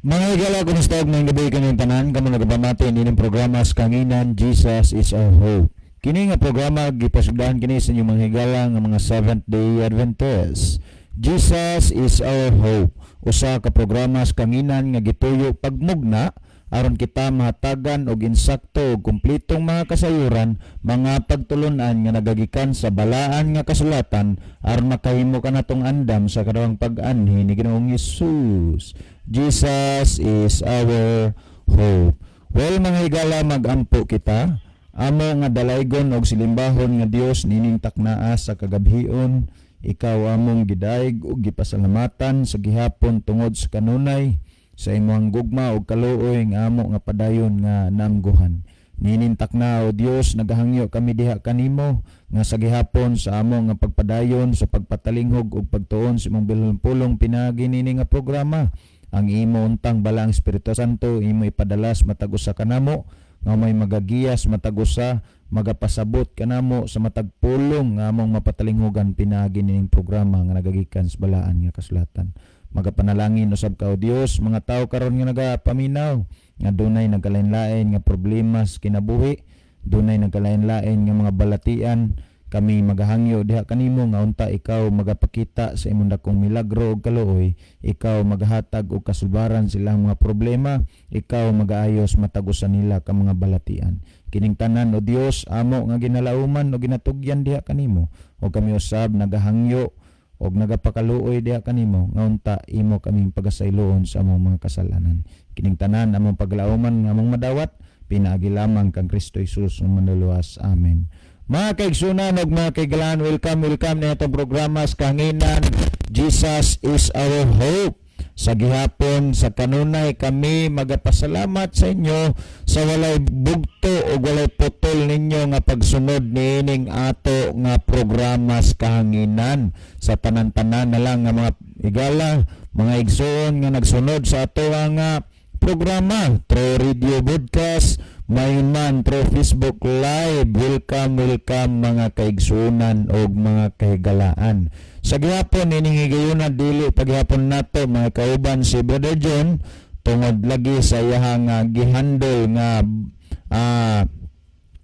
Mga higala, kumusta og maayong gabii kanyong tanan kamo nagapamati nining programa sa Kahanginan, Jesus is Our Hope. Kini nga programa gipasugdahan kini sa inyong mga higala nga mga Seventh Day Adventists. Jesus is Our Hope. Usa ka programa sa kahanginan nga gituyo pagmugna aron kita mahatagan og insakto ug kumpletong mga kasayuran, mga pagtulunan nga nagagikan sa balaan nga kasulatan aron makahimo kanatong andam sa kaduhang pag-anhi ni Ginoong Hesus. Jesus is our hope. Well, mga higala, magampo kita. Amo nga dalaygon og silimbahon nga Dios, nining taknaa sa kagabhion, ikaw among gidayeg ug gipasalamatan sa gihapon tungod sa kanunay sa imong gugma ug kaluoy nga amo nga padayon nga namguhan. Nining takna, o Dios, nagahangyo kami diha kanimo nga sa gihapon sa amo nga pagpadayon sa pagpatalinghog ug pagtuon sa imong bilhong pulong pinaagi nini nga programa, ang imo untang Balaang Espiritu Santo imo ipadala sa matag usa kanamo nga may magagiyas matag usa, magapasabot kanamo sa matag pulong nga among mapatalinghugan pinaagi nining programa nga nagagikan sa balaan nga kasulatan. Magapanalangin usab ka, O Dios, mga tao karon nga nagapaminaw nga dunay nagkalain-lain nga problema sa kinabuhi, dunay nagkalain-lain nga mga balatian. Kami magahangyo diha kanimo nga unta ikaw magapakita sa imong dakong milagro ug kaluoy, ikaw magahatag og kasulbaran silang mga problema, ikaw magaayos matag usa nila ka mga balatian. Kining tanan, O Dios, amo nga ginalauman o ginatugyan diha kanimo, ug kami usab nagahangyo og nagapakaluoy diha kanimo nga unta imo kaming pagasayloon sa among mga kasalanan. Kining tanan among paglauman nga among madawat pinaagi lamang kang Kristo Jesus nga manluluwas. Amen. Mga kaigsunan ug mga kaigalaan, welcome, welcome na itong programa sa Kahanginan, Jesus is Our Hope. Sa gihapon sa kanunay kami magapasalamat sa inyo sa walay bugto o walay putol ninyo nga pagsunod niining ato nga programa sa kahanginan. Sa tanan-tanan na lang nga mga higala, mga igsoon nga nagsunod sa ato nga programa through radio broadcast, may man through Facebook Live. Welcome, welcome, mga kaigsunan og mga kahigalaan. Sa gihapon ining higayuna, dili paghapon nato mga kauban si Brother John tungod lagi sa iyahang gihandle nga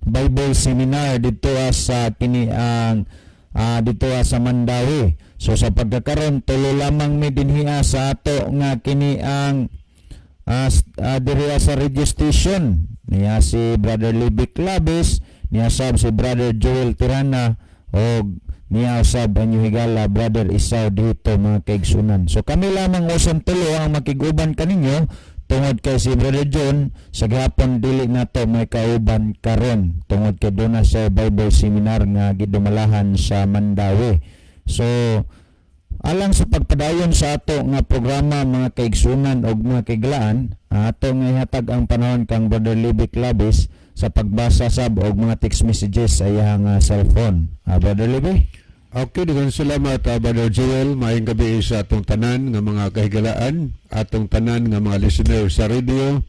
Bible seminar dito sa kini ang dito sa Mandaue. So sa pagkakaron, tulo lamang mi dinhiya sa ato nga kini ang diri sa radio station. Niya si Brother Libby Claves, niya sab si Brother Joel Tirana og niya usab ang higala Brother Isaw dito, mga kaigsunan. So kami lamang usan tulo ang makiguban kaninyo tungod kay si Brother John sa gihapon dili nato may kauban karon tungod kay duna sa Bible seminar nga gidumalahan sa Mandaue. So alang sa pagpadayon sa ato nga programa, mga kaigsunan og mga kaiglaan, ato nga ihatag ang panahon kang Brother Libby Claves sa pagbasa sab og mga text messages sa iyang cellphone. Brother Libby? Okay, daghang salamat, Brother Joel. Maayong gabi sa atong tanan nga mga kahigalaan, atong tanan nga mga listener sa radio,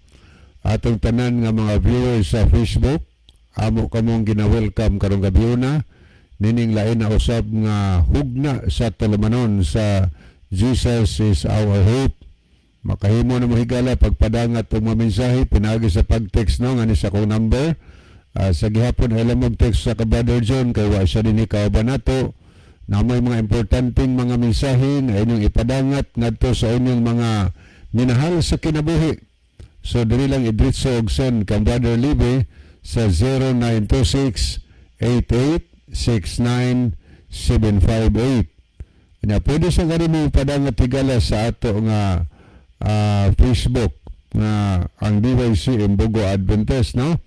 atong tanan nga mga viewers sa Facebook. Amo kamong gina-welcome karong gabi na nining lain na usab nga hugna sa tulumanon sa Jesus is Our Hope. Makahimo na mo, higala, pagpadangat og mga mensahe pinaagi sa pag-text, no, ngani sa akong number. Sa gihapon ay mo text sa ka Brother John kay wa siya dinhi kauban nato na may mga importanteng mga mensahe na inyong ipadangat ngadto sa inyong mga minahal sa kinabuhi. So diri lang idritso og send kang Brother Libe sa 0926 8869 758. Nya pwede sa gani mo ipadangat, higala, sa ato nga Facebook nga ang DYC Imbugo Adventist, no,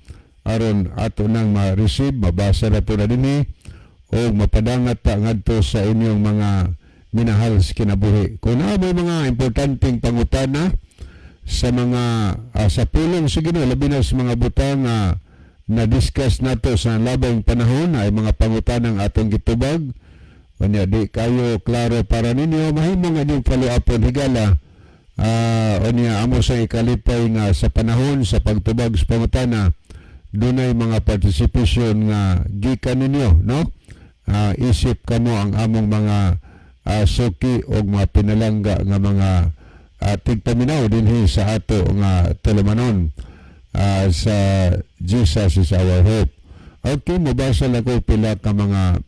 aron ato nang ma-receive, mabasa na to na dinhi o mapadangat ta ngadto sa inyong mga minahal sa kinabuhi. Kung naa may mga importanteng pangutana sa mga sa pulong sa Ginoo, labi na sa mga butang nga na-discuss nato sa labang panahon, ay mga pangutanang atong gitubag unya di kayo klaro para ninyo, mahimo nga inyong follow-upon, higala. Unya amo sa ikalipay nga sa panahon sa pagtubag sa pangutana, dunay mga participation nga gikan ninyo, no, isip kamo ang among mga suki og mga pinalangga nga mga tigpaminaw dinhi sa ato nga tulumanon sa Jesus Is Our Hope. Okay, mobasa lang ko pila ka mga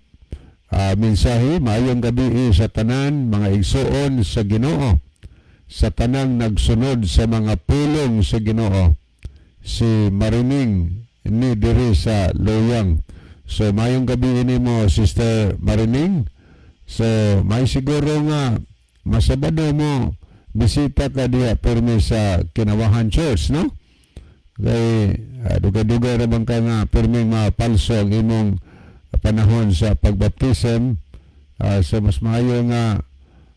mensahe. Maayong gabi sa tanan, mga igsuon sa Ginoo. Sa tanang nagsunod sa mga pulong sa Ginoo. Si Marining ni diri sa Loyang. So maayong gabi nimo, Sister Marining. So may siguro nga masabado mo bisita ka diha permi sa Kinawahan Church, no? Kay dugay-dugay ra bang ka nga permi mapalso ang imong panahon sa pagbaptism. So mas maayo nga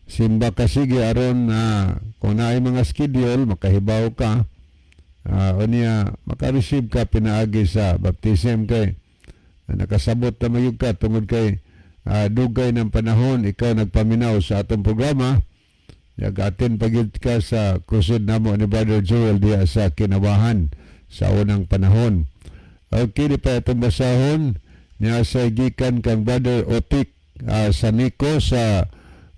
simba ka sige aron kung naay mga schedule makahibaw ka, unya maka-receive ka pinaagi sa baptism kay nakasabot na mayug ka tungod kay dugay ng panahon ikaw nagpaminaw sa atong programa. Nag-attend pa gyud ka sa crusade namo ni Brother Joel diha sa Kinawahan sa unang panahon. Okay, di pa itong basahon niya sa gikan kang Brother Otik sa Nico sa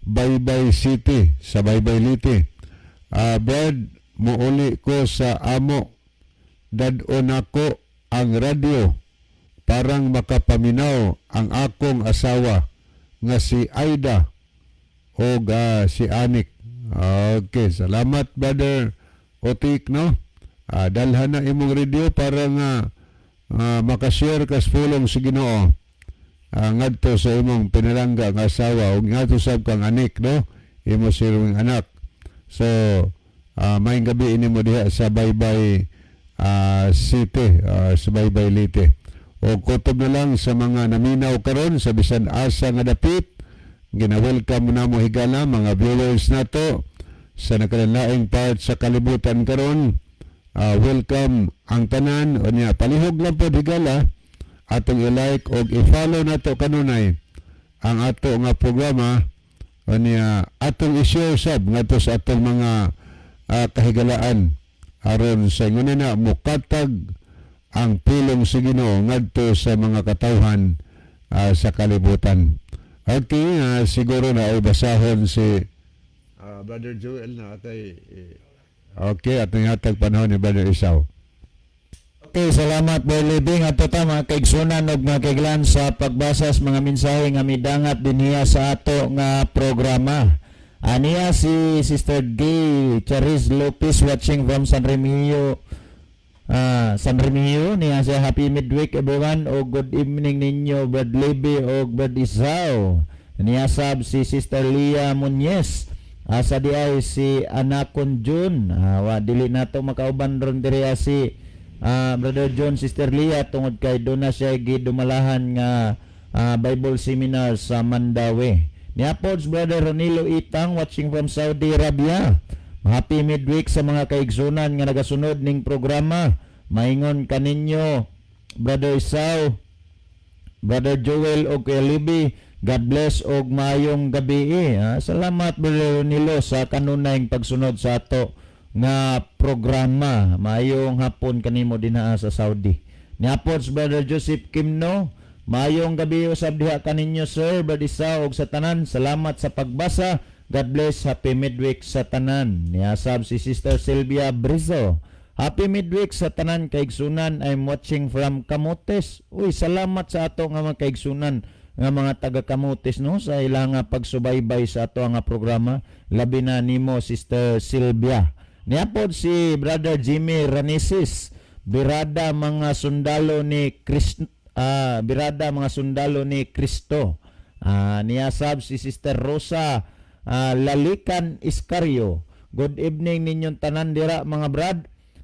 Baybay City, sa Baybay Leyte. Brad, muuli ko sa amo. Dad-on nako ang radyo parang makapaminaw ang akong asawa nga si Aida o si Anik. Okay, salamat, Brother Otik, no? Dalhan na imong radio para nga makashare kas pulong sa Ginoo ngadto sa imong pinalangga nga asawa ug ngadto sab kang Anik, no? Imo sirong anak. So, maayong gabi ini mo diha sa Baybay City, sa Baybay Leyte. O kutob na lang sa mga naminaw karon sa bisan asa nga dapit, gina-welcome na mo higala mga viewers nato sa nakalanlaing part sa kalibutan karon. Welcome ang tanan. Unya palihog lang po higala atong i-like og i-follow nato kanunay ang ato nga programa, unya atong i-share sab ngadto sa atong mga kahigalaan aron sa ingon na mukatag ang pulong sa Ginoo ngadto sa mga katawhan sa kalibutan. Okay, siguro na ay basahon si Brother Joel na atay eh, okay, at hatag panahon ni Brother Isaw. Okay, salamat, Boy Living. Ato ta, mga kaigsunan ug mga kaiglan, sa pagbasa sa mga mensahe nga midangat dinhiya sa ato nga programa. Aniya si Sister Gay Charis Lopez watching from San Remigio. San Remigio niya siya. Happy midweek everyone o good evening ninyo, Brad Libby o Brad Isaw. Niya sab si Sister Leah Muñez. Asa di ay si Anakon June. Wa dili nato makauban ron diri si Brother John, Sister Leah, tungod kay doon na siya gidumalahan nga Bible Seminar sa Mandaue. Niya pod Brother Ronilo Itang watching from Saudi Arabia. Happy midweek sa mga kaigsunan nga nagasunod ning programa. Maingon kaninyo, Brother Isaw, Brother Joel og Kuya Libby, God bless og maayong gabi. Salamat, Brother Ronilo, sa kanunay pagsunod sa ato nga programa. Maayong hapon kanimo dinha sa Saudi. Niapod si Brother Joseph Kimno, maayong gabi usab diha kaninyo, sir, Brother Isaw og sa tanan. Salamat sa pagbasa. God bless, happy midweek sa tanan. Niasab si Sister Sylvia Brizo. Happy midweek sa tanan kaigsunan. I'm watching from Camotes. Uy, salamat sa ato nga mga kaigsunan nga mga taga Camotes, no, sa ilang nga pagsubaybay sa ato nga programa. Labi na nimo, Sister Sylvia. Niapod si Brother Jimmy Ranisis. Birada mga sundalo ni Kristo. Niyasab si Sister Rosa Lalikan Iscario. Good evening ninyong tanan dira, mga brad.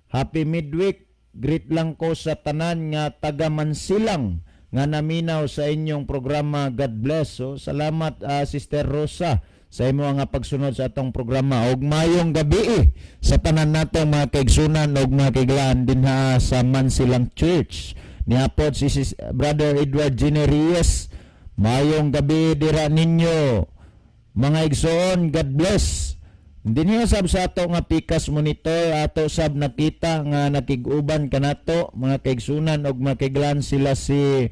Happy midweek. Greet lang ko sa tanan nga taga Mansilang nga naminaw sa inyong programa. God bless. So, salamat, Sister Rosa, sa imo nga pagsunod sa atong programa. Og mayong gabi sa tanan natong mga kaigsunan og mga kaiglaan dinha sa Mansilang Church. Niapod si Brother Edward Generes. Mayong gabi dira ninyo, mga igsoon, God bless. Dinhi sab sa ato nga Pikas Monitor, ato sab nakita nga nakig-uban kanato mga kaigsunan og mga kaiglaan sila si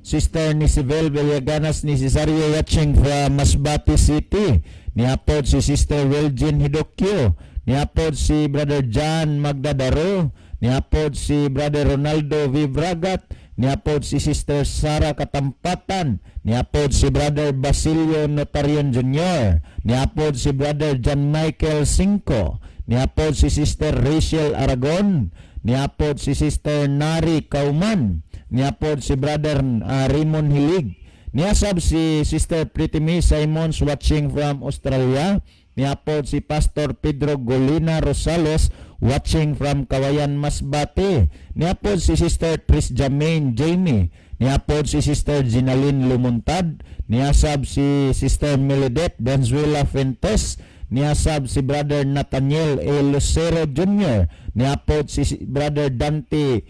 Sister ni Sibel Villaganas ni Cesario watching from Masbate City. Niapod si Sister Wilgin Hidokyo. Niapod si Brother John Magdadaro. Niapod si Brother Ronaldo Vivragat. Niapod si Sister Sara Katampatan. Niapod si Brother Basilio Notarion Jr. Niapod si Brother John Michael Cinco. Niapod si Sister Rachel Aragon. Niapod si Sister Nari Kauman. Niapod si Brother Raymond Hilig. Niasab si Sister Pretty May Simons watching from Australia. Niapod si Pastor Pedro Golina Rosales watching from Kawayan, Masbate. Niapod si Sister Tris Jamaine Jamie. Niapod si Sister Ginaline Lumuntad. Niasab si Sister Melidet Benzuela Fuentes. Niasab si Brother Nathaniel A. Lucero Jr. Niapod si Brother Dante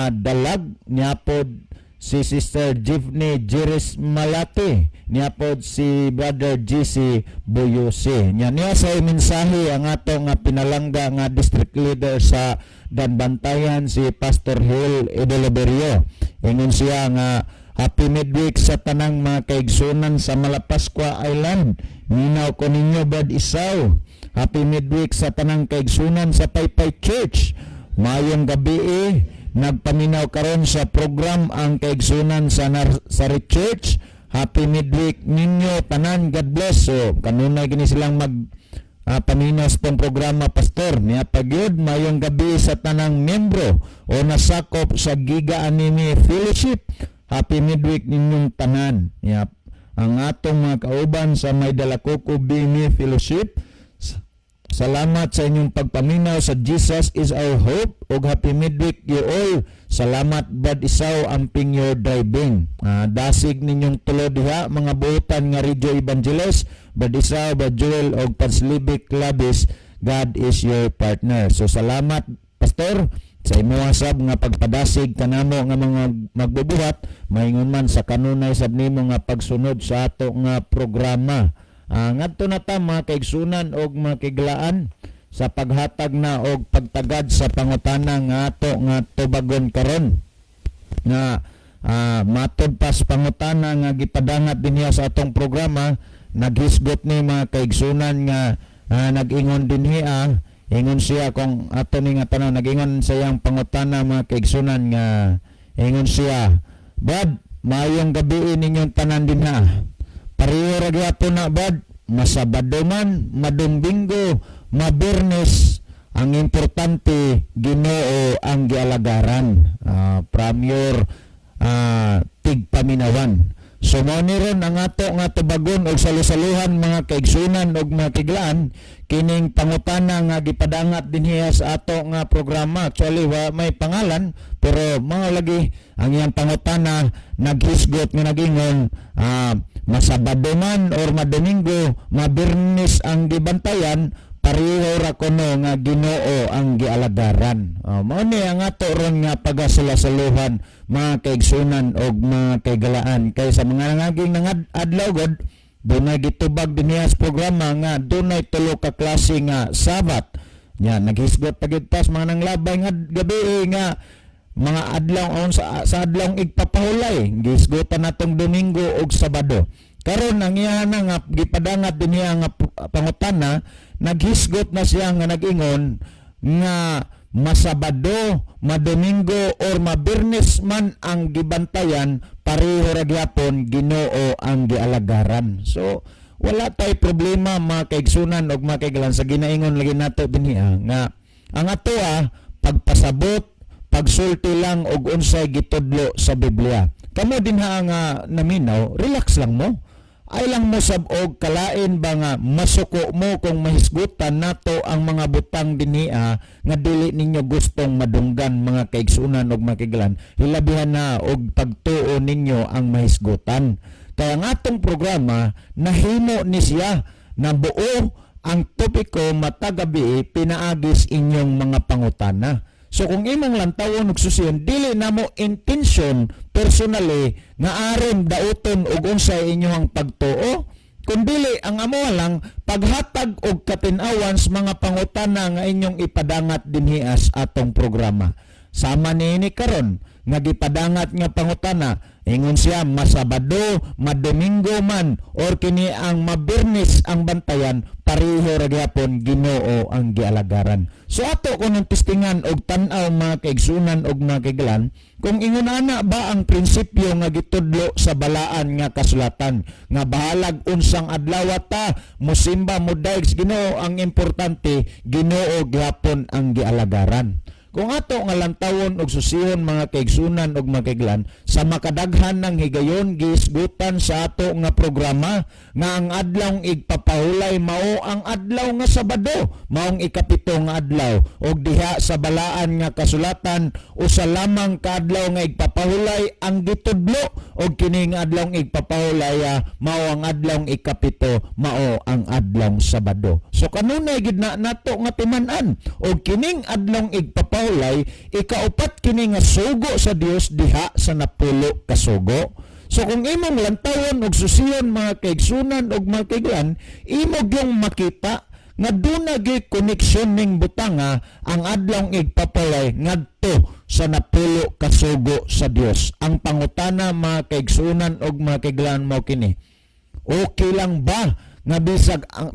Dalag. Niapod si Sister Jivney Jiris Malate. Niapod si Brother GC Buyose. Nya niya sa mensahe ang ato nga pinalangga nga district leader sa Danbantayan, si Pastor Hill Edoloberio. Ingon siya nga happy midweek sa tanang mga kaigsunan sa Malapascua Island. Minaw ko ninyo, Brad Isaw. Happy midweek sa tanang kaigsunan sa Paypay Church. Mayong gabi eh, nagpaminaw karon sa program ang kaigsunan sa Nazaret Church. Happy midweek ninyo tanan. God bless. So kanunay gini silang mag paminaw sa tong programa, Pastor. Niya pagyud mayong gabi sa tanang membro o nasakop sa Giga Anime Fellowship. Happy midweek ninyong tanan. Niya ang atong mga kauban sa May Dalakoko Bimi Fellowship. Salamat sa inyong pagpaminaw sa Jesus is Our Hope ug happy midweek you all. Salamat, Brad Isaw, amping your driving. Dasig ninyong tulo diha mga buutan nga radio evangelist, Brad Isaw, Brad Joel ug Panslibik Labis. God is your partner. So salamat, Pastor, sa imuha sab nga pagpadasig kanamo nga mga magbubuhat, maingon man sa kanunay sab nimo nga pagsunod sa ato nga programa. Ngadto na ta, mga kaigsunan og mga kaiglaan, sa paghatag na og pagtagad sa pangutana nga ato nga tubagon karon nga matod pa sa pangutana nga gipadangat dinhiya sa atong programa. Naghisgot ni mga kaigsunan nga nag-ingon dinhiya. Ingon siya, kung ato ni nga tanan, nag-ingon sa iyang pangutana, mga kaigsunan, nga ingon siya, "Brad, maayong gabi ninyong tanan dinha. Pareho ra gyapon na, Brad, masabado man, madomingo, mabirnes, ang importante Ginoo ang gialagaran." From your tigpaminawan. So mao ni ron ang ato nga tubagon og salusaluhan, mga kaigsunan og mga kaiglaan, kining pangutana nga gipadangat dinhiya sa ato nga programa. Actually, wa may pangalan, pero mao lagi ang iyang pangutana. Naghisgot nga nagingon, masabado man or madomingo, mabirnis ang gibantayan, pareho ra kuno nga Ginoo ang gialagaran. Mao ni ang ato ron nga pagasulasaluhan, mga kaigsunan og mga kaigalaan, kay sa mga nangaging nangad adlaw god, dunay gitubag dinhiya sa programa nga dunay tulo ka klase nga Sabat. Nya naghisgot pagid pas mga nanglabay nga gabi nga mga adlaw on sa adlawng igpapahulay, gisgutan natong Domingo ug Sabado. Karon ang iya na nga gipadangat dinhiya nga pangutana, naghisgot na siya nga nag-ingon nga masabado, madomingo or mabirnes man ang gibantayan, pareho ra gyapon Ginoo ang gialagaran. So wala tay problema, mga kaigsunan og mga kaiglan, sa ginaingon lagi nato dinhiya nga ang atoa pagpasabot, pagsulti lang og unsay gitudlo sa Biblia. Kamo dinha nga naminaw, relax lang mo. Ay lang mo sab og kalain ba nga masuko mo kung mahisgutan nato ang mga butang dinhiya nga dili ninyo gustong madunggan, mga kaigsunan og mga kaiglan, hilabihan na og pagtuo ninyo ang mahisgutan. Kaya ang atong programa nahimo ni siya na buo ang topiko matag gabi pinaagis inyong mga pangutana. So kung imong lantawon og susiyon, dili namo intention personally nga aron dauton og unsay inyong pagtuo, kundili ang amo lang paghatag og katin-awan sa mga pangutana nga inyong ipadangat dinhi sa atong programa. Sama niini karon Nga gipadangat nga pangutana. Ingon siya, masabado, madomingo man, or kini ang mabirnis ang bantayan, pareho ra gyapon Ginoo ang gialagaran. So ato kunong testingan og tan-aw, mga kaigsunan og mga kaiglan, kung ingon ana ba ang prinsipyo nga gitudlo sa balaan nga kasulatan, nga bahalag unsang adlaw ta musimba, modaig sa Ginoo, ang importante Ginoo gyapon ang gialagaran. Kung ato nga lantawon og susihon, mga kaigsunan og mga kaiglan, sa makadaghan ng higayon gihisgutan sa ato nga programa nga ang adlawng igpapahulay mao ang adlaw nga Sabado, maong ikapito nga adlaw, og diha sa balaan nga kasulatan usa lamang ka adlaw nga igpapahulay ang gitudlo, og kini nga adlawng igpapahulay mao ang adlawng ikapito, mao ang adlawng Sabado. So kanunay gid na nato nga timan-an, og kining adlawng igpapahulay, ikaupat kini nga sugo sa Dios diha sa 10 ka sugo. So kung imong lantawon og susiyon, mga kaigsunan og mga kaiglan, imo gyung makita nga duna gyud koneksyon ning butanga ang adlawng igpapahulay ngadto sa 10 ka sugo sa Dios. Ang pangutana, mga kaigsunan og mga kaiglan, mao kini: okay lang ba nga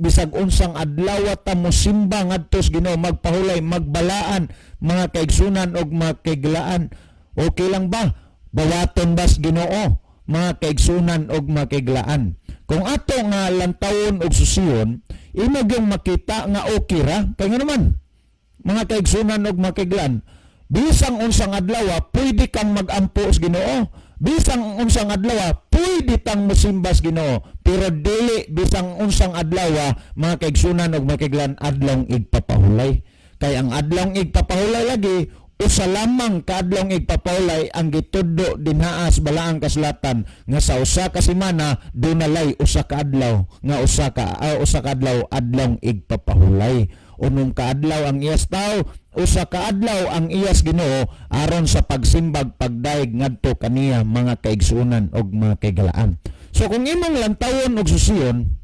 bisag unsang adlaw ta mosimba ngadto sa Ginoo, magpahulay, magbalaan, mga kaigsunan og mga kaiglaan? Okay lang ba? Bawaton ba sa Ginoo, mga kaigsunan og mga kaiglaan? Kung ato nga lantawon og susiyon, imo gyung makita nga okay ra kay nga naman, mga kaigsunan og mga kaiglaan, bisang unsang adlaw pwede kang magampo sa Ginoo, bisang unsang adlaw pwede tang mosimba sa Ginoo, pero dili bisang unsang adlaw, mga kaigsunan og mga kaiglaan, adlawng igpapahulay, kay ang adlawng igpapahulay lagi usa lamang ka adlawng igpapahulay ang gitudlo dinhaa sa balaang kasulatan, nga sa usa ka semana dunalay usa ka adlaw nga usa ka adlaw, adlawng igpapahulay. 6 ka adlaw ang iyas tao, usa ka adlaw ang iyas Ginoo aron sa pagsimbag, pagdaig ngadto kaniya, mga kaigsuonan og mga kaigalaan. So kung imong lantawon og susiyon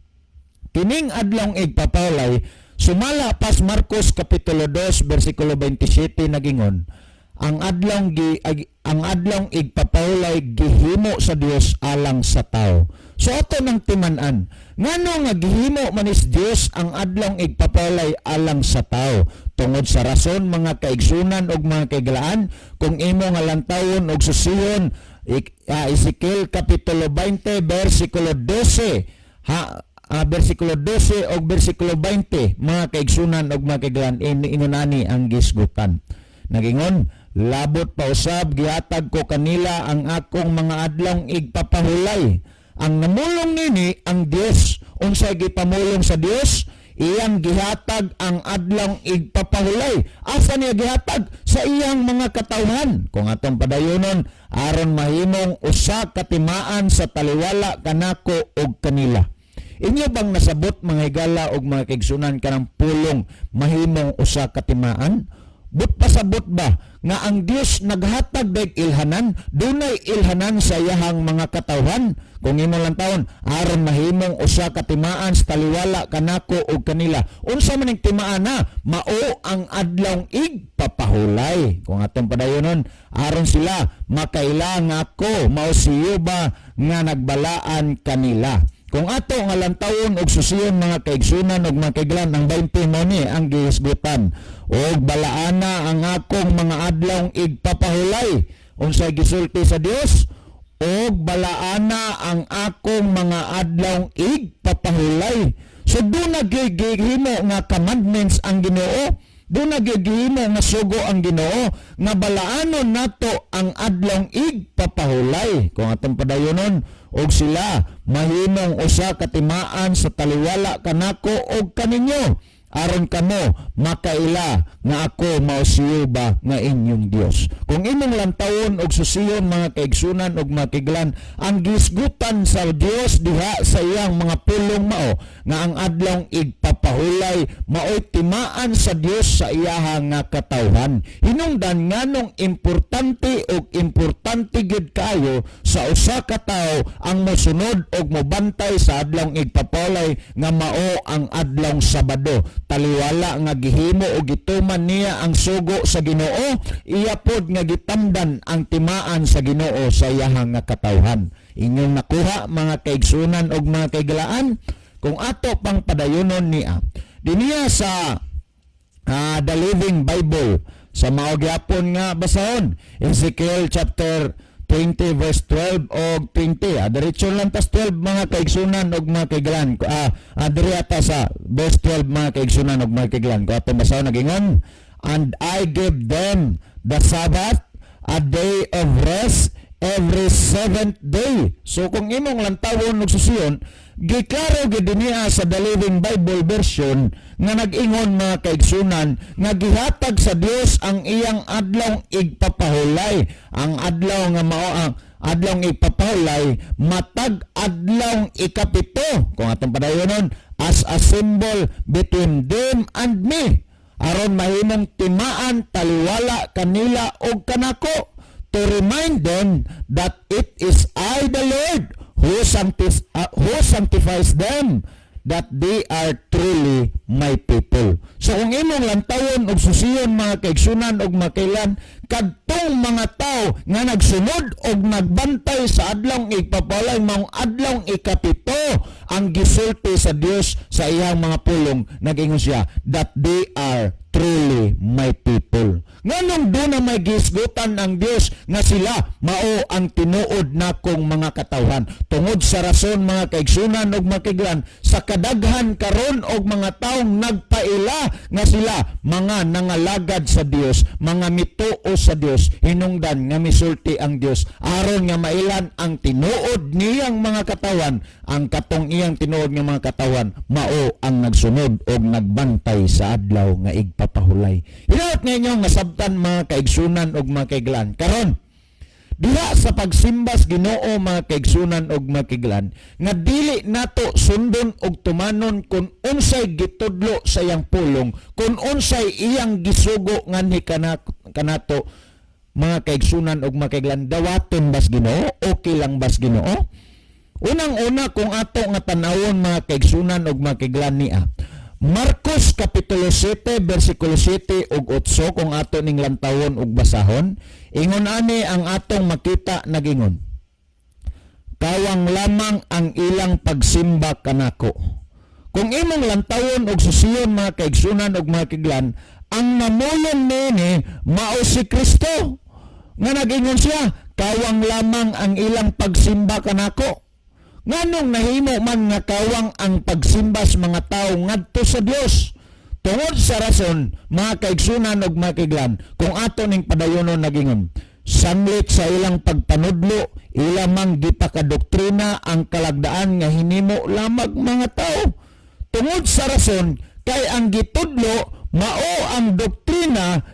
kining adlawng igpapahulay, sumala pas Marcos kapitulo 2 bersikulo 27, nagingon ang adlawng igpapahulay gihimo sa Dios alang sa tao. So ato nang timan-an, ngano nga gihimo manis Dios ang adlawng igpapahulay alang sa tao? Tungod sa rason, mga kaigsunan og mga kaiglaan, kung imo nga lantawon og susiyon Ezekiel kapitulo 20 bersikulo 12 ha, bersikulo 12 og bersikulo 20, mga kaigsunan og mga kaiglaan, inunani ang gisgutan. Nagingon, "Labot pa usab gihatag ko kanila ang akong mga adlawng igpapahulay." Ang namulong nini ang Dios. Unsay gipamulong sa Dios? Iyang gihatag ang adlawng igpapahulay. Asa niya gihatag? Sa iyang mga katawhan. Kung atong padayonon, aron mahimong usa ka timaan sa taliwala kanako og kanila. Inyo bang nasabot, mga higala og mga kaigsunan, kanang pulong mahimong usa ka timaan? But pasabot ba nga ang Dios naghatag dag ilhanan, dunay ilhanan sa iyahang mga katawhan? Kung imo lang taon, aron mahimong usa ka timaan sa taliwala kanako og kanila. Unsa man ning timaan na? Mao ang adlawng igpapahulay. Kung atong padayonon, aron sila makaila nga ako mao si Yuba nga nagbalaan kanila. Kung ato nga lantawon og susiyon, mga kaigsunan og mga kaiglan, ang 20 mo ni ang gihisgutan. Og balaana ang akong mga adlawng igpapahulay. Unsay gisulti sa Dios? Og balaana ang akong mga adlawng igpapahulay. So duna gyud gihimo nga commandments ang Ginoo. Duna gyud gihimo nga sugo ang Ginoo nga balaanon nato ang adlawng igpapahulay. Kung atong padayonon, og sila mahimong usa ka timaan sa taliwala kanako og kaninyo, aron kamo makaila nga ako mao si Yuba nga inyong Dios. Kung imong lantawon og susiyon, mga kaigsunan og mga kaiglan, ang gisgutan sa Dios diha sa iyang mga pulong mao nga ang adlawng igpapahulay maoy timaan sa Dios sa iyaha nga katawhan. Hinungdan nganong importante og importante gyud kaayo sa usa ka tawo ang mosunod og mobantay sa adlawng igpapahulay nga mao ang adlawng Sabado. Taliwala nga gihimo o gituman niya ang sugo sa Ginoo, iya pod nga gitamdan ang timaan sa Ginoo sa iyahang nga katawhan. Inyong nakuha, mga kaigsunan og mga kaigalaan, kung ato pang padayonon niya diniya sa The Living Bible, sa mao gyapon nga basahon, Ezekiel chapter 20 verse 12 og 20. Diretso lang tas 12, mga kaigsunan og mga kaigalaan. Diri ata sa verse 12, mga kaigsunan og mga kaigalaan. Kung atong basahon, nagingon, "And I give them the Sabbath, a day of rest every seventh day." So kung imong lantawon og susiyon, giklaro gid niya sa The Living Bible Version nga nag-ingon, mga kaigsunan, nga gihatag sa Dios ang iyang adlaw igpapahulay. Ang adlaw nga mao ang adlaw igpapahulay matag adlaw ikapito. Kung atong padayonon, "as a symbol between them and me," aron mahimong timaan taliwala kanila og kanako, "to remind them that it is I the Lord who sanctifies them, that they are truly my people." So kung imong lantawon og susiyon, mga kaigsunan og makailan, kadtong mga tao nga nagsunod og nagbantay sa adlawng igpapalay, maong adlawng ikapito, ang gisulti sa Dios sa iyang mga pulong, nag-ingon siya that they are truly my people. Nganong duna may gisgutan ang Dios nga sila mao ang tinuod nakong mga katawhan? Tungod sa rason, mga kaigsunan ug makiglan, sa kadaghan karon og mga taong nagpaila nga sila mga nangalagad sa Dios, mga mituo sa Dios, hinungdan nga misulti ang Dios aron nga mailan ang tinuod niyang mga katawan, ang katong iyang tinuod nga mga katawan mao ang nagsunod og nagbantay sa adlaw nga igpapahulay. Hinaot nga inyong nasabtan, mga kaigsunan og mga kaiglan. Karon, diha sa pagsimbas Ginoo, mga kaigsunan og mga kaiglan, nga dili nato sundon og tumanon kung unsay gitudlo sa iyang pulong, kung unsay iyang gisugo nganhi kanato, mga kaigsunan og mga kaiglan, dawaton bas Ginoo? Okay lang bas Ginoo? Unang-una, kung ato nga tanawon, mga kaigsunan og mga kaiglan, niya Marcos kapitulo 7 bersikulo 7 ug 8, kung ato ning lantawon ug basahon, ingon ani ang atong makita, nagingon, "Kawang lamang ang ilang pagsimba kanako." Kung imong lantawon og susiyon, mga kaigsunan ug mga kaiglan, ang namulong niini mao si Kristo nga nag-ingon siya, "Kawang lamang ang ilang pagsimba kanako." Nganong nahimo man nga kawang ang pagsimba sa mga tao ngadto sa Dios? Tungod sa rason, mga kaigsunan ug mga kaiglan, kung ato ning padayonon, nagingon, "Sanglit sa ilang pagpanudlo, ila mang gipakadoktrina ang kalagdaan nga hinimo lamag mga tao." Tungod sa rason kay ang gitudlo mao ang doktrina,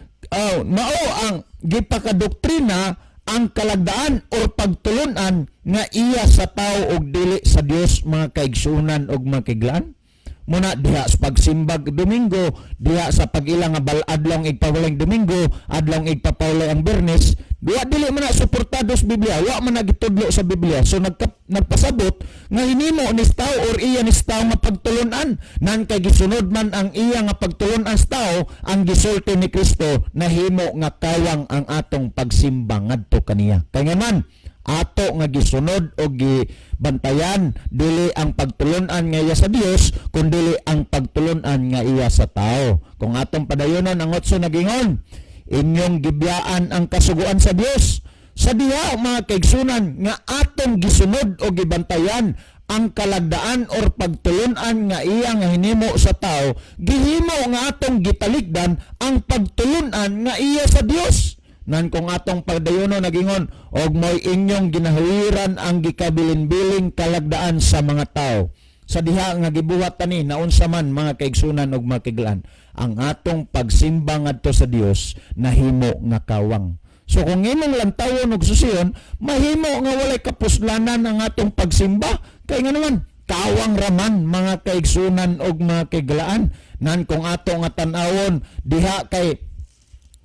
mao ang gipakadoktrina ang kalagdaan or pagtulunan nga iya sa tao og dili sa Dios, mga kaigsunan og mga kaiglan. Muna diha sa pagsimbag Domingo, diha sa pag-ila nga adlong igpawalay Domingo, adlong igpapawalay ang Biyernes, duwa dili man na suportado sa Biblia, wa man na gitudlo sa Biblia. So nagpasabot nga hinimo ni tao or iya ni tao nga pagtulunan. Nan kay gisunod man ang iya nga pagtulunan sa tao, ang gisulti ni Kristo, nahimo nga kawang ang atong pagsimba ngadto kaniya. Kay nga man ato nga gisunod o gibantayan dili ang pagtulunan nga iya sa Dios, kundili ang pagtulunan nga iya sa tao. Kung atong padayonon ang 8, nagingon, "Inyong gibiyaan ang kasuguan sa Dios." Sa diha, mga kaigsunan, nga atong gisunod o gibantayan ang kalagdaan or pagtulunan nga iya nga hinimo sa tao, gihimo nga atong gitalikdan ang pagtulunan nga iya sa Dios. Nan kung atong pagdayono, nagingon, "Og mo'y inyong ginahuwiran ang gikabilin-biling kalagdaan sa mga tao." Sa diha nga gibuhat tani, naunsa man, mga kaigsunan ug mga kaiglan, ang atong pagsimba ngadto sa Dios nahimo nga kawang. So kung imong lantawon og susiyon, mahimo nga walay kapuslanan ang atong pagsimba. Kay nga naman, kawang raman, mga kaigsunan og mga kaiglaan. Nan kung ato nga tan-awon diha kay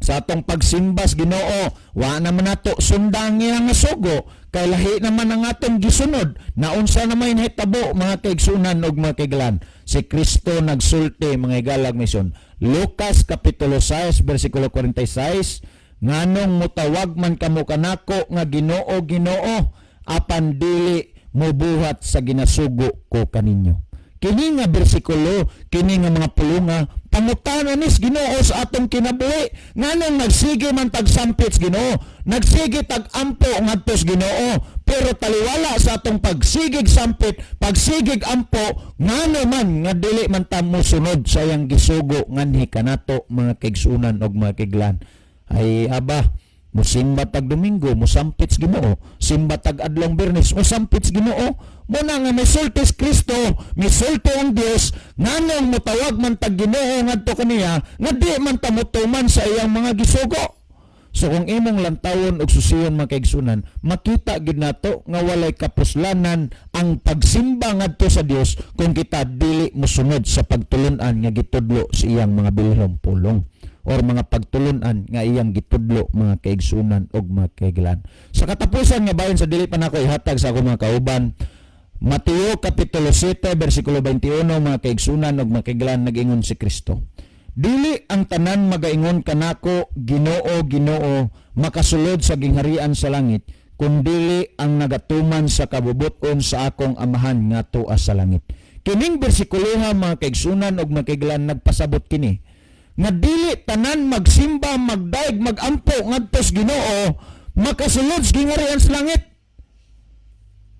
Sa atong pagsimba sa Ginoo, wa naman nato sundang iyang nga sugo kay lahi naman ang atong gisunod. Naunsa na may nahitabo, mga kaigsunan ug mga kaiglan? Si Kristo nagsulti, mga higalag mison. Lucas kapitulo 6 bersikulo 46, "Nganong mutawag man kamo kanako nga Ginoo, Ginoo, apan dili mubuhat sa ginasugo ko kaninyo?" Kini nga bersikulo, kini nga mga pulunga, pangutana nis Ginoo sa atong kinabuhi. Nganong nagsige man tag sampit sa Ginoo, nagsige tag ampo ngadto sa Ginoo, pero taliwala sa atong pagsigig sampit, pagsigig ampo, ngano man nga dili man ta mosunod sa iyang gisugo nganhi kanato, mga kaigsunan og mga kaiglan? Ay aba, musimba tag Domingo, musampit sa Ginoo, simba tag adlong Biyernes, musampit sa Ginoo. Muna nga misulti si Kristo, misulti ang Dios, nganong mutawag man tag Ginoo ngadto kaniya, nga di man ta motuman sa iyang mga gisugo? So kung imong lantawon og susiyon, mga kaigsunan, makita gid nato nga walay kapuslanan ang pagsimba ngadto sa Dios kung kita dili mosunod sa pagtulun-an nga gitudlo sa iyang mga bilhong pulong or mga pagtulun-an nga iyang gitudlo, mga kaigsunan og mga kaiglan. Sa katapusan nga bahin sa dili pa nako ihatag sa akong mga kauban, Mateo kapitulo 7 bersikulo 21, mga kaigsunan ug mga kaiglan, nag-ingon si Kristo, "Dili ang tanan magaingon kanako, 'Ginoo, Ginoo,' makasulod sa gingharian sa langit, kundili ang nagatuman sa kabubuton sa akong Amahan nga tuas sa langit." Kining bersikuloha, mga kaigsunan ug mga kaiglan, nagpasabot kini nga dili tanan magsimba, magdaig, magampo ngadto sa Ginoo makasulod sa gingharian sa langit.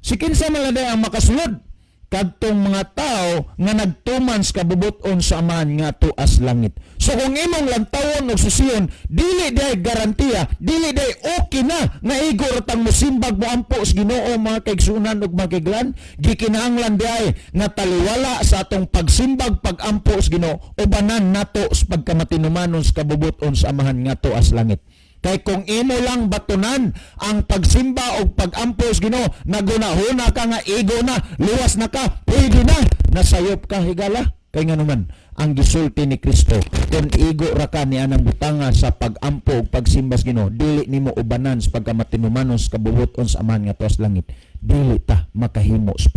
Si kinsa man lang ang makasulod? Kadtong mga tao nga nagtuman sa kabubuton sa Amahan nga tuas langit. So kung imong lantawon og susiyon, dili diay garantiya, dili diay okay na nga igo ra tang mosimbag, moampo sa Ginoo, mga kaigsunan ug mga kaiglan. Gikinahanglan diay nga taliwala sa atong pagsimbag, pagampo sa Ginoo, ubanan nato sa pagkamatinumanon sa kabubuton sa Amahan nga tuas langit. Kay kung imo lang batunan ang pagsimba o pagampo sa Ginoo, nagunahuna ka nga igo na, luwas na ka, pwede na, nasayop ka, higala. Kay nga naman, ang gisulti ni Kristo, kung igo ra ka ni anang butanga sa pagampo ug pagsimba sa Ginoo, dili nimo ubanan sa pagkamatinumanon sa kabubuton sa Amahan nga tuas langit, dili ta makahimo sa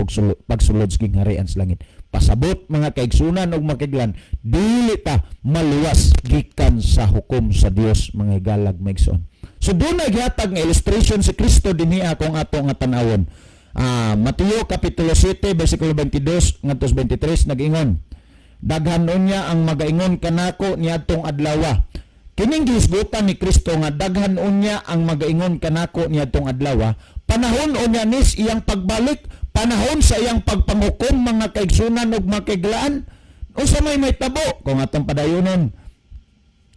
pagsulod sa gingharian sa langit. Pasabot, mga kaigsunan ug mga kaiglan, dili ta maluwas gikan sa hukom sa Dios, mga higalag maigsoon. So doon gihatag nga illustration si Kristo dinhi kung ato nga tanawon. Mateo kapitulo 7 bersikulo 22 ngadto sa 23, nag-ingon, "Daghan unya ang magaingon kanako niadtong adlawa." Kining gihisgutan ni Kristo nga daghan unya ang magaingon kanako niadtong adlawa, panahon unya nis iyang pagbalik, panahon sa iyang pagpanghukom, mga kaigsunan ug mga kaiglaan. Unsa may tabo? Kung atong padayonon,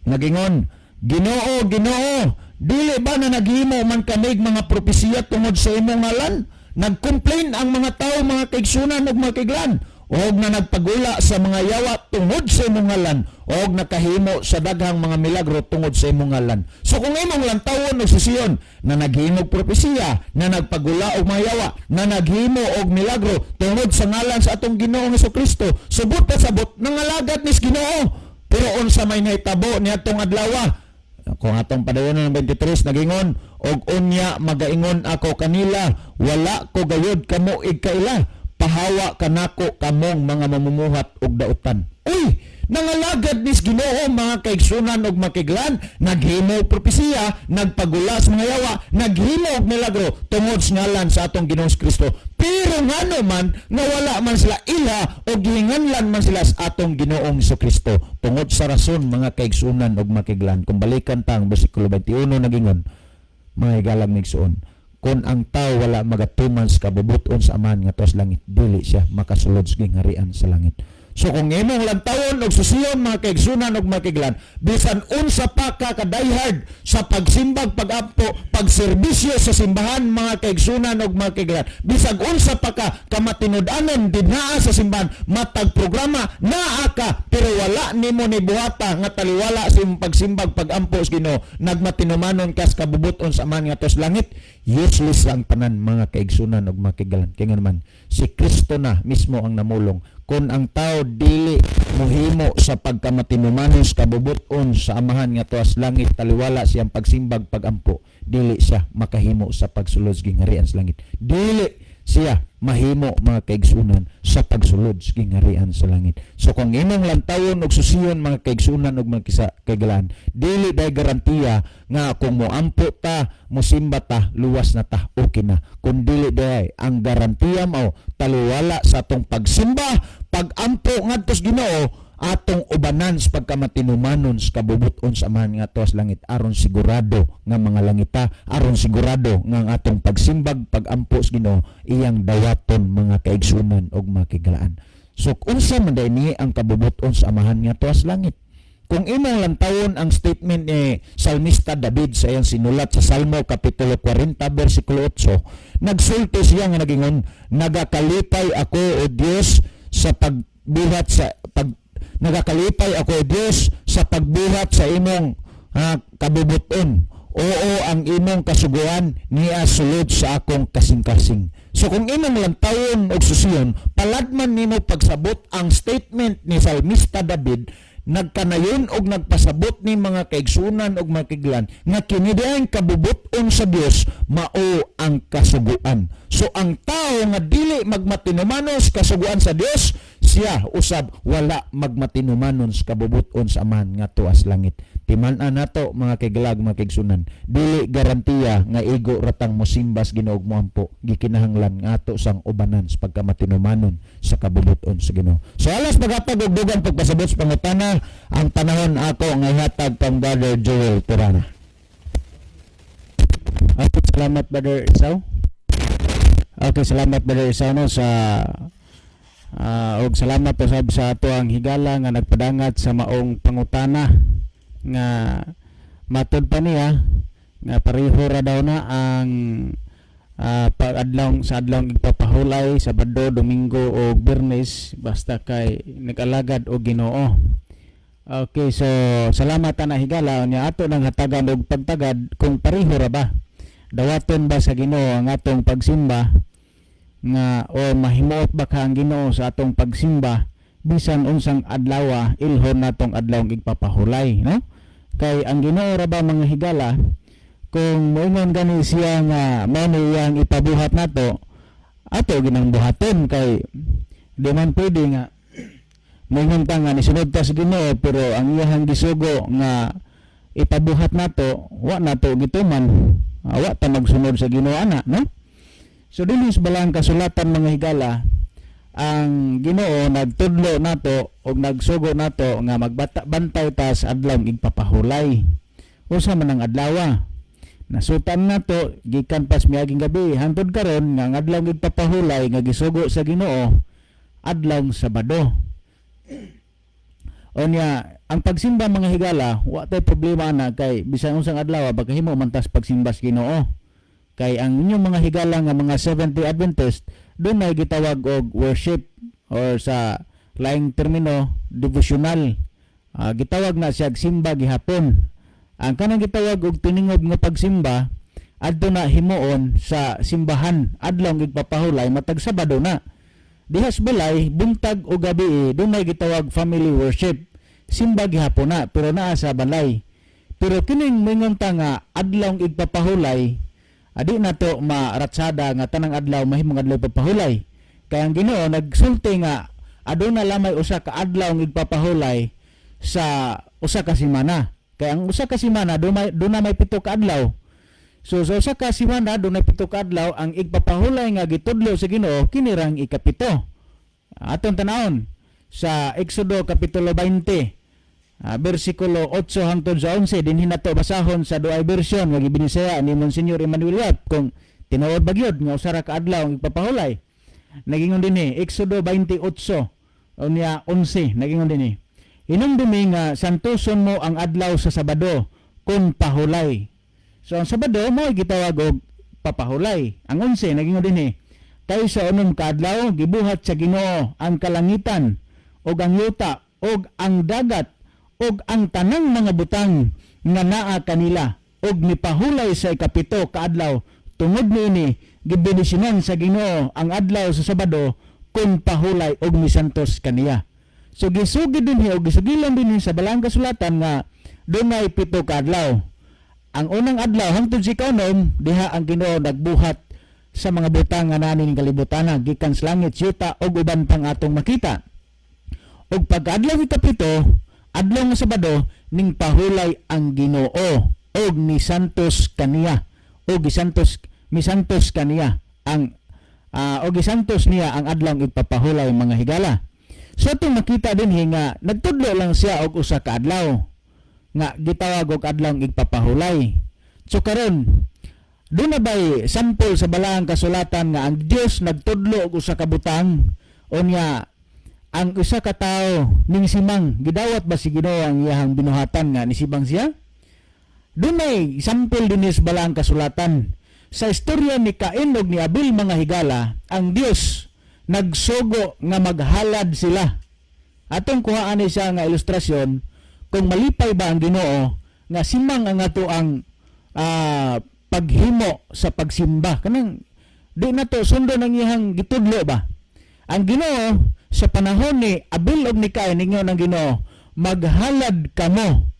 nagingon, "Ginoo, Ginoo, dili ba na naghimo man kamig mga propesiya tungod sa imong ngalan?" Nag-complain ang mga tao, mga kaigsunan ug mga kaiglan. "Og na nagpagula sa mga yawa tungod sa imong ngalan, og nakahimo sa daghang mga milagro tungod sa imong ngalan." So kung imong lantawon og susiyon na naghimog propesiya, na nagpagula og mga yawa, na naghimo og milagro tungod sa ngalan sa atong Ginoong Kristo, subot pa sabot nangalagad nis Ginoo. Pero unsa may nahitabo niadtong adlaw? Kung atong padayon ng 23, nagingon, "Og unya magaingon ako kanila, 'Wala ko gayud kamo igkaila. Pahawa kanako kamong mga mamumuhat og dautan.'" Uy, nangalagad nis Ginoo, mga kaigsunan og makiglan, naghimo og propesiya, nagpagula sa mga yawa, naghimo og milagro tungod sa ngalan sa atong Ginoong Kristo. Pero ngano man nga wala man sila ila o gihinganlan man sila sa atong Ginoong Kristo? Tungod sa rason, mga kaigsunan og makiglan, kung balikan ta ang bersikulo 21, nagingon, mga higalang migsuon, kung ang tao wala magatuman sa kabubuton sa Amahan nga tuas langit, dili siya makasulod sa gingharian sa langit. So kung imong lantawon og susiyon, mga kaigsunan og mga kaiglan, bisan unsa pa ka ka-diehard sa pagsimbag, pag-ampo, pagserbisyo sa simbahan, mga kaigsunan og mga kaiglan, bisag unsa pa ka kamatinud-anon dinhaa sa simbahan, matag programa naa ka, pero wala nimo ni buhata nga taliwala sa imong pagsimbag, pagampo sa Ginoo, nagmatinumanon ka sa kabubuton sa Amahan nga tuas langit, useless lang tanan, mga kaigsunan og mga kaiglan. Kaya nga naman si Kristo na mismo ang namulong. Kung ang tao dili mohimo sa pagkamatinumanon sa kabubuton sa Amahan nga tuas langit, taliwala siyang pagsimbag, pagampo, dili siya makahimo sa pagsulod sa gingharian sa langit. Dili siya mahimo, mga kaigsunan, sa pagsulod sa gingharian sa langit. So kung imong lantawon og susiyon, mga kaigsunan og mga kisa kaigalaan, dili day garantiya nga kung moampo ta, mosimba ta, luwas na ta, okay na. Kung dili day ang garantiya mao taliwala sa atong pagsimba, pagampo ngadto sa Ginoo, atong ubanan sa pagkamatinumanon sa kabubuton sa Amahan nga tuas langit, aron sigurado nga mga langita, aron sigurado nga ang atong pagsimbag, pagampo sa Ginoo, iyang dawaton, mga kaigsunan og mga kigalaan. So unsa man day ni ang kabubuton sa Amahan nga tuas langit? Kung imong lantawon ang statement ni Salmista David sa iyang sinulat sa Salmo kapitulo 40 bersikulo 8, nagsulti siya nga nagingon, "Nagakalipay ako, O Dios, sa pagbuhat sa pag nagakalipay ako, O Dios, sa pagbuhat sa imong kabubuton. Oo, ang imong kasuguan niya sulod sa akong kasing-kasing." So kung imong lantawon og susiyon, paladman nimo pagsabot ang statement ni Salmista David, nagkanayon og nagpasabot ni, mga kaigsunan og mga kiglan, nga kini diay kabubuton sa Dios mao ang kasuguan. So ang tao nga dili magmatinumanon sa kasuguan sa Dios, siya usab wala magmatinumanon sa kabubuton sa Amahan nga tuas langit. Timan-an nato, mga kaigalag, mga kaigsunan, dili garantiya nga igo ratang mosimbas Ginoo ug moampo, gikinahanglan nga ato sang ubanan sa pagkamatinumanon sa kabubuton sa Ginoo. So alas paghatag og dugang pagpasabot sa pangutana, ang panahon ako nga ihatag kang Brother Joel Turana. Okay, salamat, Brother Isaw. Okay, salamat, Brother Isaw, no, sa og salamat usab sa ato ang higala nga nagpadangat sa maong pangutana nga matud pa niya nga pareho ra daw na ang pag-adlaw sa adlaw igpapahulay, Sabado, Domingo o Biyernes, basta kay nag-alagad og Ginoo. Okay, so salamat ana, higala. Nya ato nang hatagan og pagtagad kung pareho ra ba. Dawaton ba sa Ginoo ang atong pagsimba nga o mahimuot ba ka ang Ginoo sa atong pagsimba bisan unsang adlaw, ilhon natong adlaw igpapahulay, no? Kay ang Ginoo ra ba, mga higala, kung moingon gani siya nga mao ni iyang ipabuhat nato, ato ginang buhaton, kay di man pwede nga moingon ta nga nisunod ta sa Ginoo pero ang iyahang gisugo nga ipabuhat nato wa nato gituman. Wa ta magsunod sa Ginoo ana, no? So dinhi sa balang kasulatan, mga higala, ang Ginoo nagtudlo nato og nagsugo nato nga magbata bantay ta sa adlaw igpapahulay. Usa man ang adlaw? Nasutan nato gikan pas miaging gabi hantod karon nga ang adlaw igpapahulay nga gisugo sa Ginoo, adlaw Sabado. Unya, ang pagsimba, mga higala, wa tay problema ana kay bisan unsang adlaw bakahimo man tas pagsimba sa Ginoo. Kay ang inyong mga higala nga mga Seventh-day Adventist, dunay gitawag og worship or sa laing termino, devotional. Gitawag na siya simba gihapon. Ang kanang gitawag og tiningob nga pagsimba, adto na himuon sa simbahan adlaw igpapahulay matag Sabado na. Diha sa balay, buntag o gabi, dunay gitawag family worship. Simba gihapon na pero naa sa balay. Pero kining moingon ta nga adlaw igpapahulay, adi na to maratsada nga tanang adlaw mahimong adlaw ipapahulay. Kay ang Ginoo nagsulti nga aduna lamay usa ka adlaw ang igpapahulay sa usa ka semana. Kay ang usa ka semana duna may 7 ka adlaw. So sa usa ka semana dunay 7 ka adlaw, ang igpapahulay nga gitudlo sa Ginoo kini rang ikapito. Atong tanawon sa Exodo kapitulo 20, bersikulo 8 hangtod sa 11. Dinhi nato basahon sa duay version nga gibinisaya ni Monsignor Emmanuel Yap kung tinuod ba gyud nga usa ra ka adlaw ang igpapahulay. Nagingon dinhi, Exodo 28 unya 11, nagingon dinhi, "Hinumdumi nga santuson mo ang adlaw sa Sabado kung pahulay." So ang Sabado mo gitawag og papahulay. Ang 11, nagingon dinhi, "Kay sa 6 ka adlaw gibuhat sa Ginoo ang kalangitan ug ang yuta ug ang dagat ug ang tanang mga butang nga naa kanila, ug mipahulay sa ikapito ka adlaw. Tungod niini gibendisyonan sa Ginoo ang adlaw sa Sabado." Kung pahulay og misantos kaniya. So gisugid dinhi og gisugilan dinhi sa Balaang Kasulatan nga dunay 7 ka adlaw. Ang unang adlaw hangtod sa ikaunom, diha ang Ginoo nagbuhat sa mga butang nga naa ning kalibutan, gikan sa langit, yuta ug uban pang atong makita. Ug pagkaadlaw ikapito, adlaw nga Sabado, ning pahulay ang Ginoo og misantos kaniya, og gisantos, misantos kaniya ang og gisantos niya ang adlaw igpapahulay, mga higala. So atong makita dinhi nga nagtudlo lang siya og usa ka adlaw nga gitawag og adlaw igpapahulay. So karon, duna bay sample sa Balaang Kasulatan nga ang Dios nagtudlo og usa ka butang, unya ang usa ka tawo ning simang? Gidawat ba si Ginoo ang iyahang binuhatan nga nisibang siya? Dunay sample dinhi sa Balaang Kasulatan. Sa istorya ni Cain ug ni Abel, mga higala, ang Dios nagsugo nga maghalad sila. Atong kuhaan ni siya nga ilustrasyon kung malipay ba ang Ginoo nga simang ang ato ang paghimo sa pagsimba, kanang di na to sundon ang iyang gitudlo ba. Ang Ginoo sa panahon ni Abel ug ni Cain, ningon ang Ginoo, "Maghalad kamo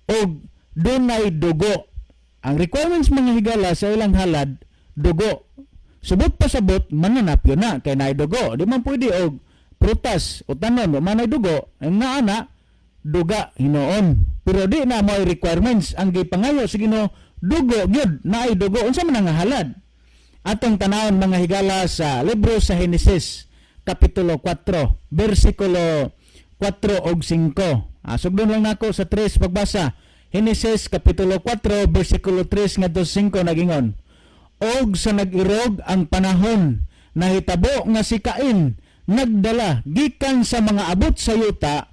og dunay dugo." Ang requirements, mga higala, sa ilang halad, dugo. Subot pasabot mananap yun na kay naay dugo. Di man pwede og prutas o tanon wa man ay dugo. Ang naa duga hinoon. Pero di na mo requirements ang gipangayo sa Ginoo, dugo gyud, naay dugo. Unsa man ang halad? Atong tanawon, mga higala, sa libro sa Henesis kapitulo 4 bersikulo 4 ug 5. Sugdon lang nako sa 3 pagbasa. Henesis kapitulo 4 bersikulo 3 ngadto 5, nagingon, "Og sa nag-irog ang panahon, nahitabo nga si Cain nagdala gikan sa mga abot sa yuta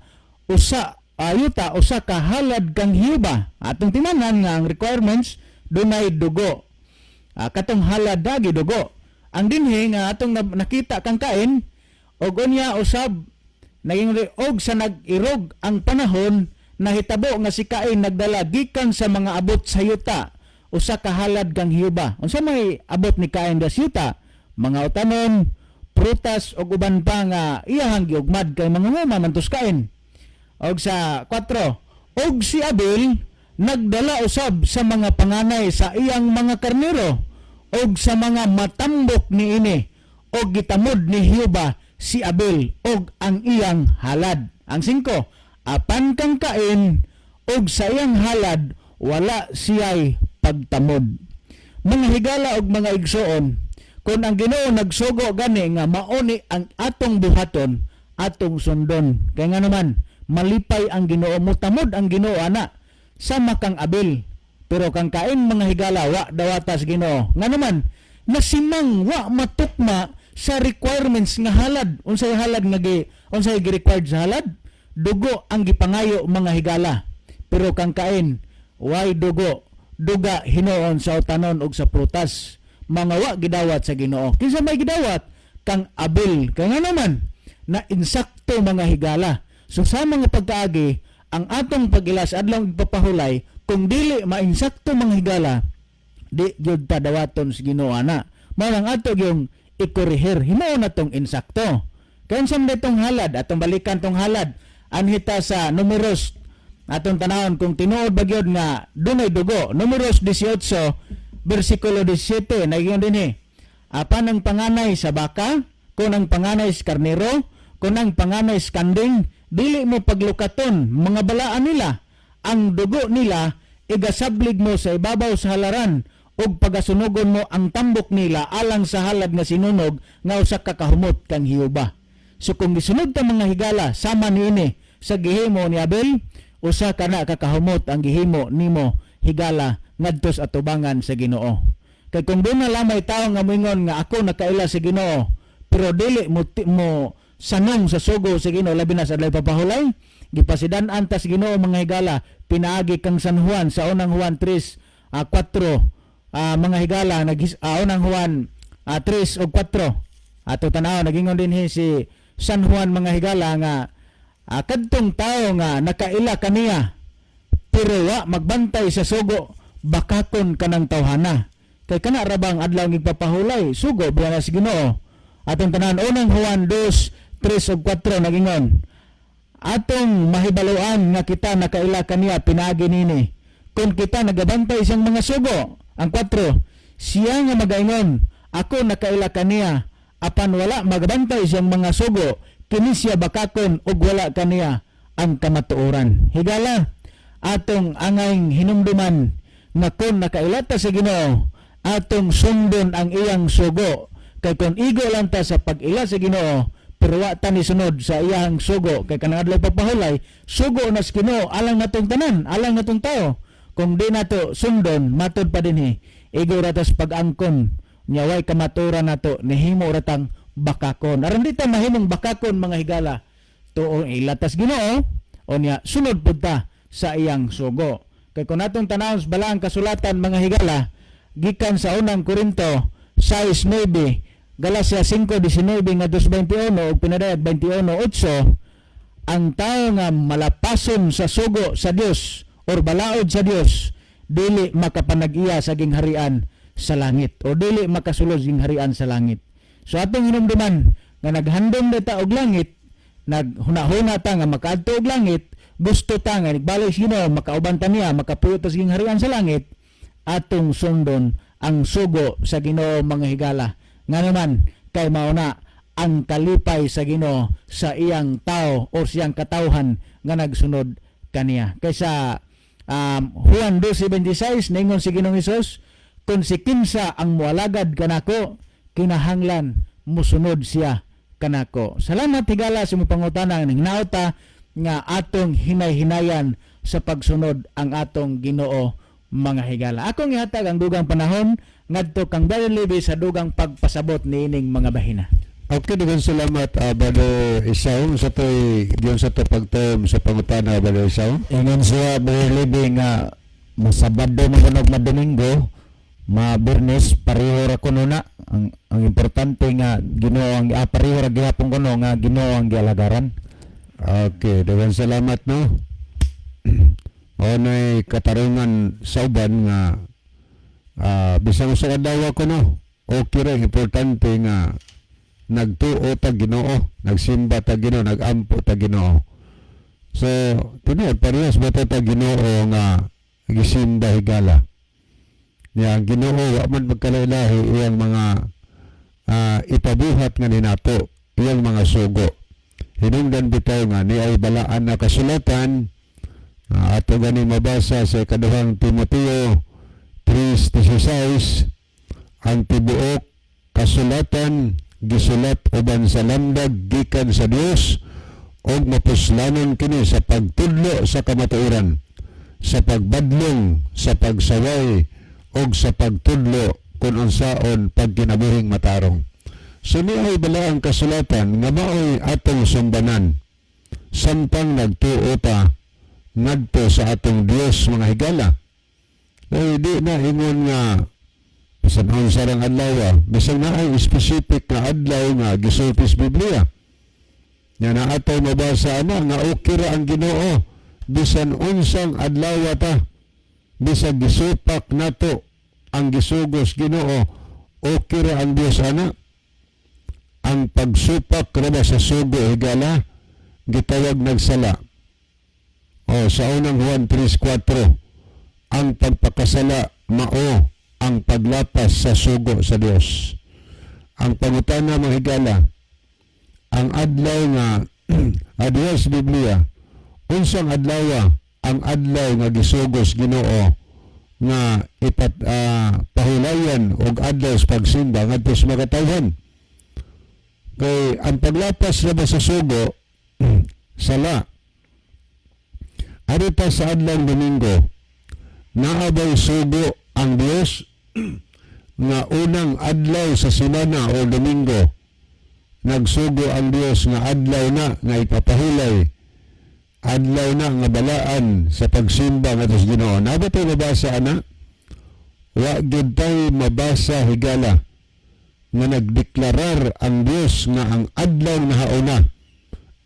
usa yuta usa ka halad kang Jehova." Atong timanan nga ang requirements, dunay dugo. Katong halad dagi dugo. Ang dinhi nga atong nakita kang Cain, og unya usab naging og sa nag-irog ang panahon, nahitabo nga si Cain nagdala gikan sa mga abot sa yuta usa ka halad kang Jehova. Unsa may abot ni Cain sa yuta? Mga utanon, prutas ug uban pa nga iyahang giugmad kay mangunguma man tos Cain. Og sa 4, "Og si Abel nagdala usab sa mga panganay sa iyang mga karnero og sa mga matambok niini, og gitamod ni Jehova si Abel og ang iyang halad." Ang 5, "Apan kang Cain og sa iyang halad wala siya'y pagtamod." Mga higala og mga igsoon, kung ang Ginoo nagsugo gani nga mauni ang atong buhaton, atong sundon. Kaya nga naman, malipay ang Ginoo, mutamod ang Ginoo ana sama kang Abel. Pero kang Cain, mga higala, wa dawata sa Ginoo. Nga naman, nasimang, wa matukma sa requirements nga halad. Unsay halad nga gi unsay gi-required sa halad? Dugo ang gipangayo, mga higala. Pero kang Cain, way dugo, duga hinoon sa utanon ug sa prutas. Mga wa gidawat sa Ginoo. Kinsa may gidawat? Kang Abel. Kaya nga naman, na insakto, mga higala. So sa mga pagkaagi, ang atong pag-ila sa adlaw ipapahulay, kung dili mainsakto, mga higala, di gyud ta dawaton sa Ginoo ana. Mao lang ato yung ikorehir, himuon na tong insakto. Kaya unsa man tong halad, atong balikan tong halad. Anhita sa Numeros, atong tanawon kung tinuod ba gyud nga dunay dugo. Numeros 18 bersikulo 17, nagingon dinhi, "Apan ang panganay sa baka, kung ang panganay sa karnero, kung ang panganay sa kanding, dili mo paglukaton mga balaan nila. Ang dugo nila igasablig mo sa ibabaw sa halaran ug pagasunugon mo ang tambok nila alang sa halad nga sinunog nga usa ka kahumot kang Jehova." So kung gisunod ta, mga higala, sama niini sa gihimo ni Abel, usa ka na ka kahumot ang gihimo nimo, higala, ngadto sa atubangan sa Ginoo. Kay kung duna lamay tawo nga moingon nga ako nakaila sa Ginoo pero dili mo sanong sa sugo sa Ginoo, labi na sa adlaw papahulay, gipasidan-an ta sa Ginoo, mga higala, pinaagi kang San Juan sa Unang Juan 3 4, mga higala, Unang Juan 3 ug 4, ato tanaw, nagingon dinhi si San Juan, mga higala, nga kadtong tawo nga nakaila kaniya pero wa magbantay sa sugo, bakakon kanang tawhana. Kay kana ra bang adlaw ngipapahulay, sugo biya na sa Ginoo. Atong tanan, Unang Juan 2, 3 ug 4 nagingon, "Atong mahibaluan nga kita nakaila kaniya pinaagi nini kung kita nagabantay siyang mga sugo." Ang 4, "Siya nga magaingon, 'Ako nakaila kaniya,' apan wala magabantay siyang mga sugo, kini siya bakakon ug wala kaniya ang kamatuoran." Higala, atong angayng hinumduman nga kung nakaila ta sa Ginoo, atong sundon ang iyang sugo, kay kung igo lang ta sa pag-ila sa Ginoo pero wa ta ni sunod sa iyang sugo, kay kanang adlaw pagpahulay, sugo na sa Ginoo alang natong tanan, alang natong tao. Kung di nato sundon, matod pa dinhi, igo ra tas pag-angkon nya way kamaturan nato, nihimo ra tang bakakon. Aron di ta mahimong bakakon, mga higala, tuong ila tas Ginoo o niya sunod pud ta sa iyang sugo. Kay kung atong tanawon sa Balaang Kasulatan, mga higala, gikan sa Unang Korinto 6:9, Galacia 5:19 ngadto sa 21 ug pinadayag 21:8, ang tao nga malapason sa sugo sa Dios or balaod sa Dios, dili makapanag-iya sa gingharian sa langit o dili makasulod sa gingharian sa langit. So atong hinumduman nga naghandom na ta og langit, naghunahuna ta nga makaadto og langit, gusto ta nga nagbalik sa Ginoo, makauban ta niya, makapuyo ta sa gingharian sa langit, atong sundon ang sugo sa Ginoo, mga higala. Nga naman kay mauna ang kalipay sa Ginoo sa iyang tao o siyang katawhan nga nagsunod kaniya. Kaysa Juan 12:26, ningon si Ginoong Hesus, "Kung si kinsa ang mualagad kanako, kinahanglan musunod siya kanako." Salamat, higala, sa imong pangutana. Nauta nga atong hinay-hinayan sa pagsunod ang atong Ginoo, mga higala. Akong ihatag ang dugang panahon ngadto kang Brother Levi sa dugang pagpasabot niining mga bahina. Okay, daghang salamat, Brother Isaw, sa to'y giyon sa to pagtuom sa pangutana, Brother Isaw. Ingon siya, Brother Levi, nga masabado man kuno ma-Domingo, ma-Biyernes, pareho ra kuno na. Ang importante nga Ginoo ang pareho ra gihapon kuno nga Ginoo ang gialagaran. Okay, daghang salamat, no. Mao nay katarungan sa uban nga bisan usa ka adlaw kuno. Okay ra, importante nga nagtuo ta Ginoo, nagsimba ta Ginoo, nagampo ta Ginoo. So, tinuod parehas ba ta Ginoo nga gisimba, higala? Nya ang Ginoo wa man magkalailahi iyang mga ipabuhat nga ninato, iyang mga sugo. Hinungdan bitaw nga ni ay balaan na kasulatan, ato gani mabasa sa Ikaduhang Timoteo 3:16, "Ang tibuok kasulatan gisulat uban sa lamdag gikan sa Dios ug mapuslanon kini sa pagtudlo sa kamatuoran, sa pagbadlong, sa pagsaway ug sa pagtudlo kung unsaon pagkinabuhing matarong." So ni ay balaang kasulatan nga maoy atong sumbanan samtang nagtuo ta ngadto sa atong Dios, mga higala. Ay di na ingon nga bisan unsa rang adlaw, bisan na ay specific nga adlaw nga gisulti sa Biblia. Nya naa atay mabasa ana nga okay ra ang Ginoo bisan unsang adlaw ta, bisan gisupak nato ang gisugos Ginoo, okay ra ang Dios ana. Ang pagsupak ra ba sa sugo, higala, gitawag nagsala. O sa Unang Juan 3:4, ang pagpakasala mao ang paglapas sa sugo sa Dios. Ang pangutana, mga higala, ang adlaw nga adios Biblia, unsang adlaw ang adlaw nga gisugos Ginoo nga ipat pahulayan og adlaw sa pagsimba ngadto sa mga katawhan? Kay ang paglapas na ba sa sugo, sala. Arita sa adlaw Domingo, naa bay sugo ang Dios nga unang adlaw sa semana o Domingo, nagsugo ang Dios nga adlaw na nga ipapahulay, adlaw na nga balaan sa pagsimba ngadto sa Ginoo? Naa ba tay mabasa ana? Wa gyud tay mabasa, higala, nga nagdeklarar ang Dios nga ang adlaw na hauna,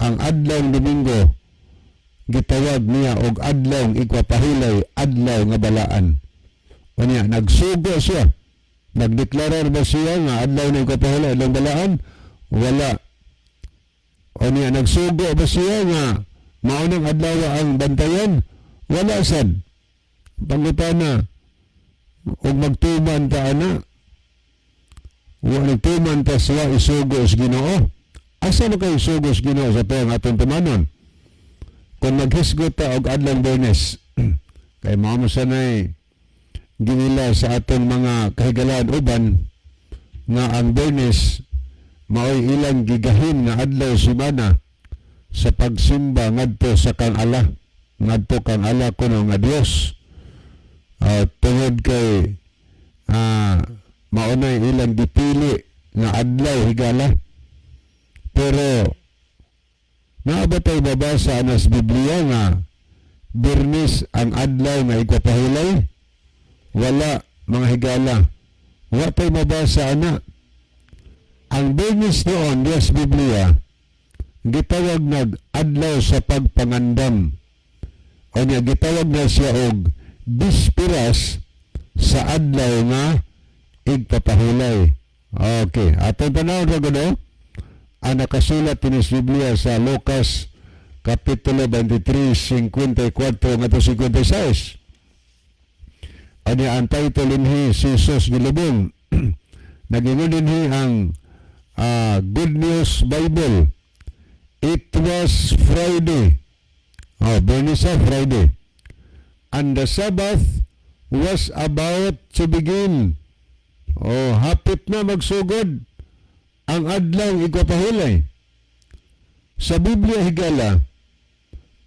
ang adlaw Domingo, gitawag niya og adlaw igpapahulay, adlaw nga balaan. Unya nagsugo siya? Nagdeklarar ba siya nga adlaw na igpapahulay, adlaw balaan? Wala. O niya, nagsugo ba siya nga maunang adlaw ang bantayan? Wala sad. Pangutana, ug magtuman ta ana, wa nagtuman ta sa isugo sa Ginoo. Asa na kay isugo sa Ginoo sa tuwang atong tumanon? Kung maghisgot ta og adlong Biyernes, kay mao mo sanay ginila sa atong mga kahigalaan uban nga ang Biyernes maoy ilang gigahin nga adlaw semana sa pagsimba ngadto sa kang ala, ngadto kang ala kuno nga Dios, tungod kay maunay ilang gipili nga adlaw, higala. Pero naa ba tay babasa anas Biblia nga Biyernes ang adlaw nga igpapahulay? Wala, mga higala. Wa tay mabasa ana. Ang Biyernes noon diya sa Biblia gitawag nag adlaw sa pagpangandam. O niya, gitawag na siya og bispiras sa adlaw nga igpapahulay. Okay, atong tanaw ra gud ang nakasulat dinhi sa Biblia sa Lucas Kapitulo 23, 54 ngadto 56. Ani ang title dinhi, si Jesus gilubong. Nagingon dinhi ang Good News Bible. It was Friday. Oh, Biyernes sa Friday. And the Sabbath was about to begin. Oh, hapit na magsugod ang adlaw igpapahulay. Sa Biblia, higala,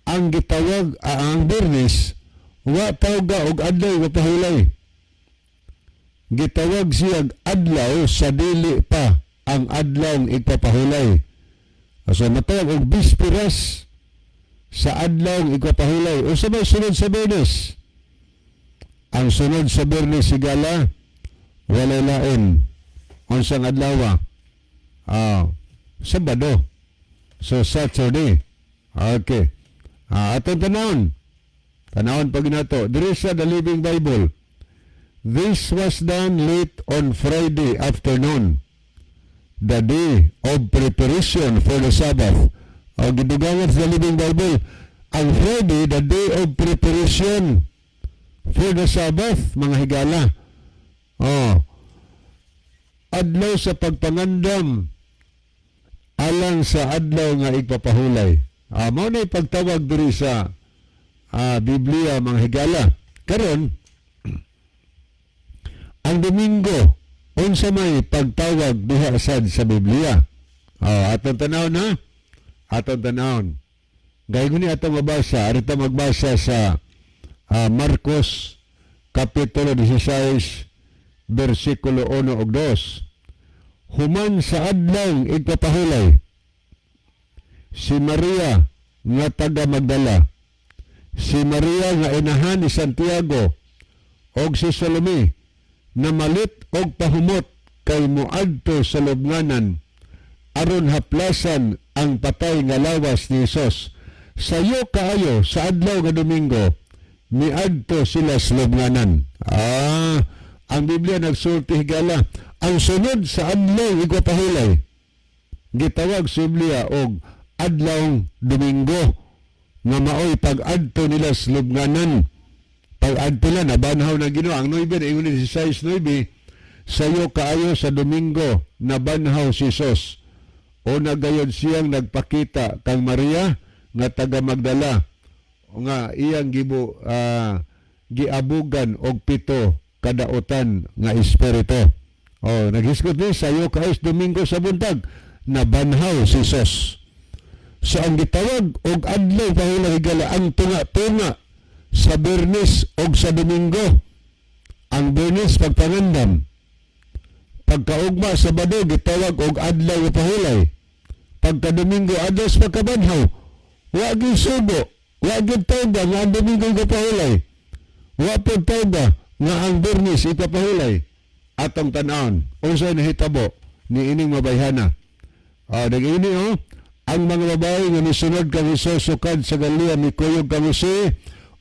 ang gitawag ang Biyernes wa tawga og adlaw igpapahulay. Gitawag siya adlaw sa dili pa ang adlaw igpapahulay. So matawag og bispiras sa adlaw igpapahulay. Unsa may sunod sa Biyernes? Ang sunod sa Biyernes, higala, walay lain. Unsang adlaw? Sabado. So Saturday. Okay. Atong tanawon. Tanawon pag nato. Diri sa The Living Bible. This was done late on Friday afternoon, the day of preparation for the Sabbath. O gidugangan sa Living Bible, ang Friday, the day of preparation for the Sabbath, mga higala. Oh. Adlaw sa pagpangandam alang sa adlaw nga igpapahulay. Mao na pagtawag diri sa Biblia, mga higala. Karon, ang Domingo, unsa may pagtawag diha sad sa Biblia? Oh, atong tanaw na. Atong tanawon. Gaygon ni atong mabasa, arita magbasa sa Marcos Kapitulo 16 versikulo 1 ug 2. Human sa adlaw igpapahulay, si Maria nga taga Magdala, si Maria nga inahan ni Santiago og si Salome namalit og pahumot kay moadto sa lubnganan aron haplasan ang patay nga lawas ni Hesus. Sayo kaayo sa adlaw nga Domingo miadto sila sa lubnganan. Ang Biblia nagsulti, higala, ang sunod sa adlaw igpapahulay gitawag sa Biblia og adlaw Domingo nga maoy pag-adto nila sa lubnganan. Pag-adto na, nabanhaw na Ginoo. Ang 9, ingon ni 6:9, sayo kaayo sa Domingo nabanhaw si Jesus. O nagayon siyang nagpakita kang Maria nga taga Magdala nga iyang gibu giabugan og pito kadaotan nga espiritu. Oh, naghisgot ni sayo kaayo sa Domingo sa buntag nabanhaw si Jesus. So ang gitawag og adlaw pahulay, higala, ang tunga-tunga sa Biyernes og sa Domingo. Ang Biyernes, pagpangandam. Pagkaugma, Sabado, gitawag og adlaw pahulay. Pagka Domingo, adlaw sa pagkabanhaw. Wa gyud sugo, wa gyud tawga nga ang Domingo ipapahulay. Wa pod tawga nga ang Biyernes ipapahulay. Atong tan-awon, unsay nahitabo ni ining mabayhana. Nag-ini oh, ang mga babae nga nisunod kang Hesus sukad sa Galilea mikuyog kang Jose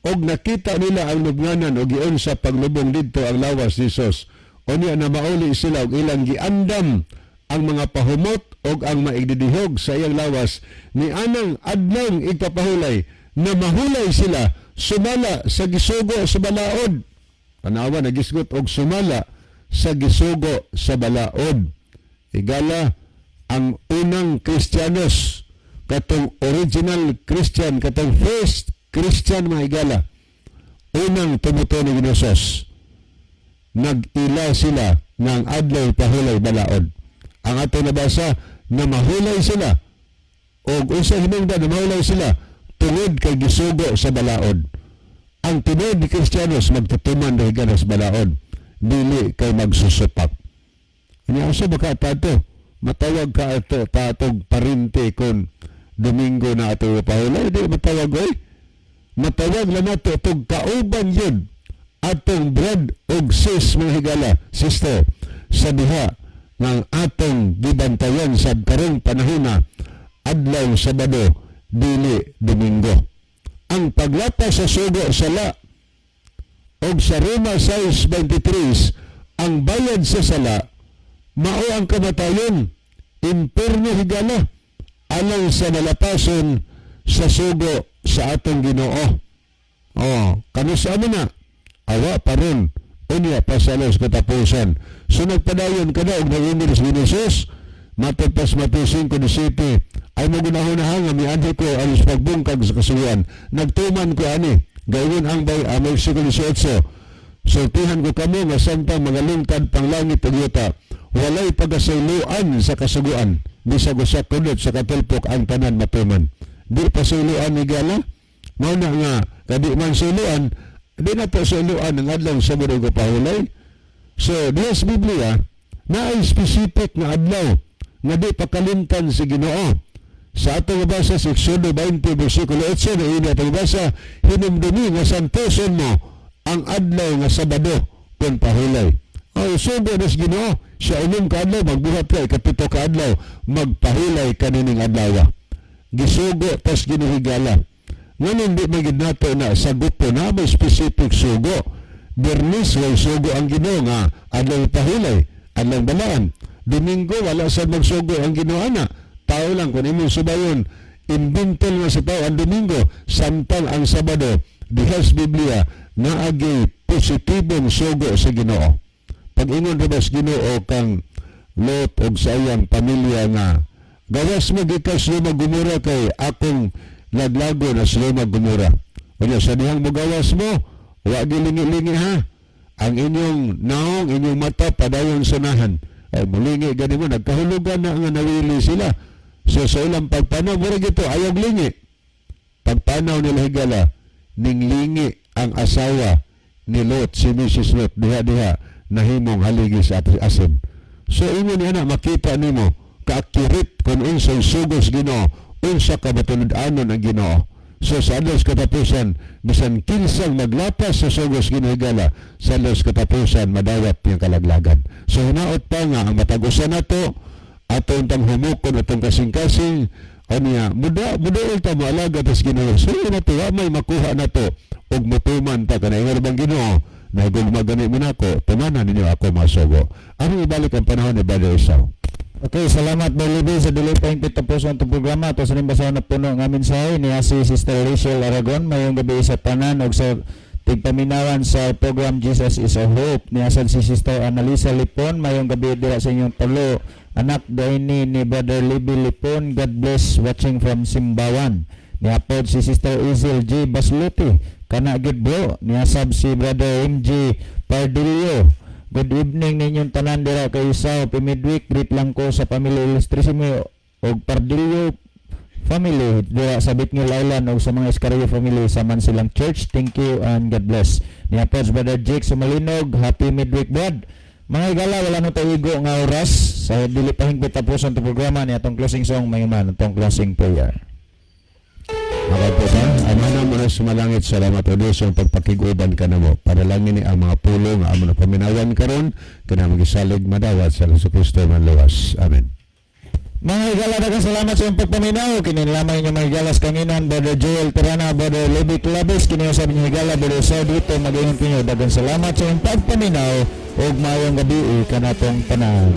og nakita nila ang lubnganan og giunsa paglubong didto ang lawas ni Hesus. Unya na mauli sila og ilang giandam ang mga pahumot. Og ang maigdidihog sa iyang lawas ni anang adlawng igpapahulay na mahulay sila sumala sa gisugo sa balaod. Tanawa, nagisgot og sumala sa gisugo sa balaod. Igala, ang unang Kristiyanos, katong original Christian, katong first Christian, mga higala, unang tumuto ni Ginosos, nag-ila sila ng adlaw pahulay balaod. Ang ato nabasa na mahulay sila og unsa hinungdan na mahulay sila? Tungod kay gisugo sa balaod. Ang tinuod ni Kristiyanos magtutuman na higala sa balaod, dili kay magsusupak. Nya usa ba ka tato? Matawag ka ato tatog parinte kon Domingo na ato pahulay? Di matawag oy. Matawag lang nato tog kauban yun atong brad og sis, mga higala, sister, sa diha ng atong gibantayan sa karong panahona, adlaw Sabado, dili Domingo. Ang paglapas sa sugo sala og sa Roma 6:23, ang bayad sa sala mao ang kamatayon, impierno, higala, alang sa nalapason sa sugo sa atong Ginoo. Oh, kanus-a man na awa pa ron unya pasalos katapusan. So nagpadayon ka na og nag-email sa Ginoo. Matod pas Mateo 5:17, ay mo gunahon nga mianhi ko alos pagbungkag sa kasuguan. Nagtuman ko ani. Gayon ang bay versikulo 18. Sultihan ko kamo nga samtang magalungtad pang langit ug yuta, walay pagkasayloan sa kasuguan, bisag usa kudot sa katulpok, ang tanan matuman. Di pa sayloan, higala. Mao na nga kadi man sayloan, di na to sayloan ang adlaw sa ug pahulay. So diha sa Biblia naay specific nga adlaw nga di pakalimtan si Ginoo. Sa atong basa sa Exodo 20 versikulo 8 na ini atong basa, hinumdumi nga santoson mo ang adlaw nga Sabado kung pahulay. Ay, sugo na sa Ginoo, sa 6 ka adlaw magbuhat ka, ikapito ka adlaw magpahulay kanining adlaw. Gisugo tas Ginoo, higala. Nganong di magid nato na sa grupo na may specific sugo? Biyernes way sugo ang Ginoo nga adlaw pahulay, adlaw balaan. Domingo wala sad magsugo ang Ginoo ana. Tao lang kung imong subayon, imbintel nga sa tao ang Domingo, samtang ang Sabado diha sa Biblia naagi positibong sugo sa Ginoo. Pag-ingon ra ba sa Ginoo kang Lot og sa iyang pamilya nga gawas mo gikan sa Sodoma Gomora kay akong laglago na Sodoma Gomora? Unya sa dihang mogawas mo, wa gilingi-lingi ha. Ang inyong naong, inyong mata padayon sunahan. Ay mulingi gani mo, nagkahulugan na nga nawili sila. So sa ilang pagpanaw, mura gito, ayaw lingi. Pagpanaw nila, higala, ninglingi ang asawa ni Lot, si Mrs. Lot, diha-diha, nahimong haligi sa asin. So ingon niya na makita nimo ka-accurate kung unsay sugos Ginoo, unsa ka matunud-anon ang Ginoo. So sa adlaw sa katapusan, bisan kinsang maglapas sa sugos Ginoo, higala, sa adlaw sa katapusan madawat niyang kalaglagan. So hinaot pa nga ang matag usa nato ato untang humukon atong kasing-kasing anya muda mudaol ta moalaga tas Ginoo. So yun nato, wa may makuha nato og mutuman ta kana ingon bang Ginoo, nahigugma gani mo nako, tumanan ninyo ako mga sugo. Ano ibalik ang panahon ni Brother Esau? Okay, salamat, Brother sa dili pa yung tapos ang itong programa. Ato sa basahon na puno nga mensahe niya si Sister Rachel Aragon. Mayong gabi sa tanan og sa tigpaminawan sa program Jesus is a Hope. Niya sad si Sister Annalisa Lipon. Mayong gabi dira sa inyong tulo. Anak ni Brother Libby Lipon. God bless, watching from Simbawan. Niya pod si Sister Isil G. Basluti. Kana gid, bro. Niya sab si Brother MG Pardillo. Good evening ninyong tanan dira kay Isaw. Midweek greet lang ko sa pamilya Ilustrisimo og Pardillo family dira sa Bitngil Island og sa mga Escario family sa Mansilang Church. Thank you and God bless. Niya po Brother Jake Sumalinog. Happy midweek, brad. Mga higala, wala no tayo igo nga oras. Sa dili pa hingpit tapos ang programa niya atong closing song, may man atong closing prayer. Mga po ba? Ama namo na sumalangit, salamat o Diyos ang pagpakiguban ka namo. Panalangin ni ang mga pulong nga amo na paminawan karon kana magisalig madawat sa Hesus Kristo manluwas. Amen. Mga higala, daghang salamat sa iyong pagpaminaw. Kini lamang inyong mga higalas kanginan, Brother Joel Tirana, Brother Levi Claves, kini sa inyong higala, Brother Sao dito, mag-ingon kinyo. Daghang salamat sa iyong pagpaminaw ug maayong gabi kanatong tanan.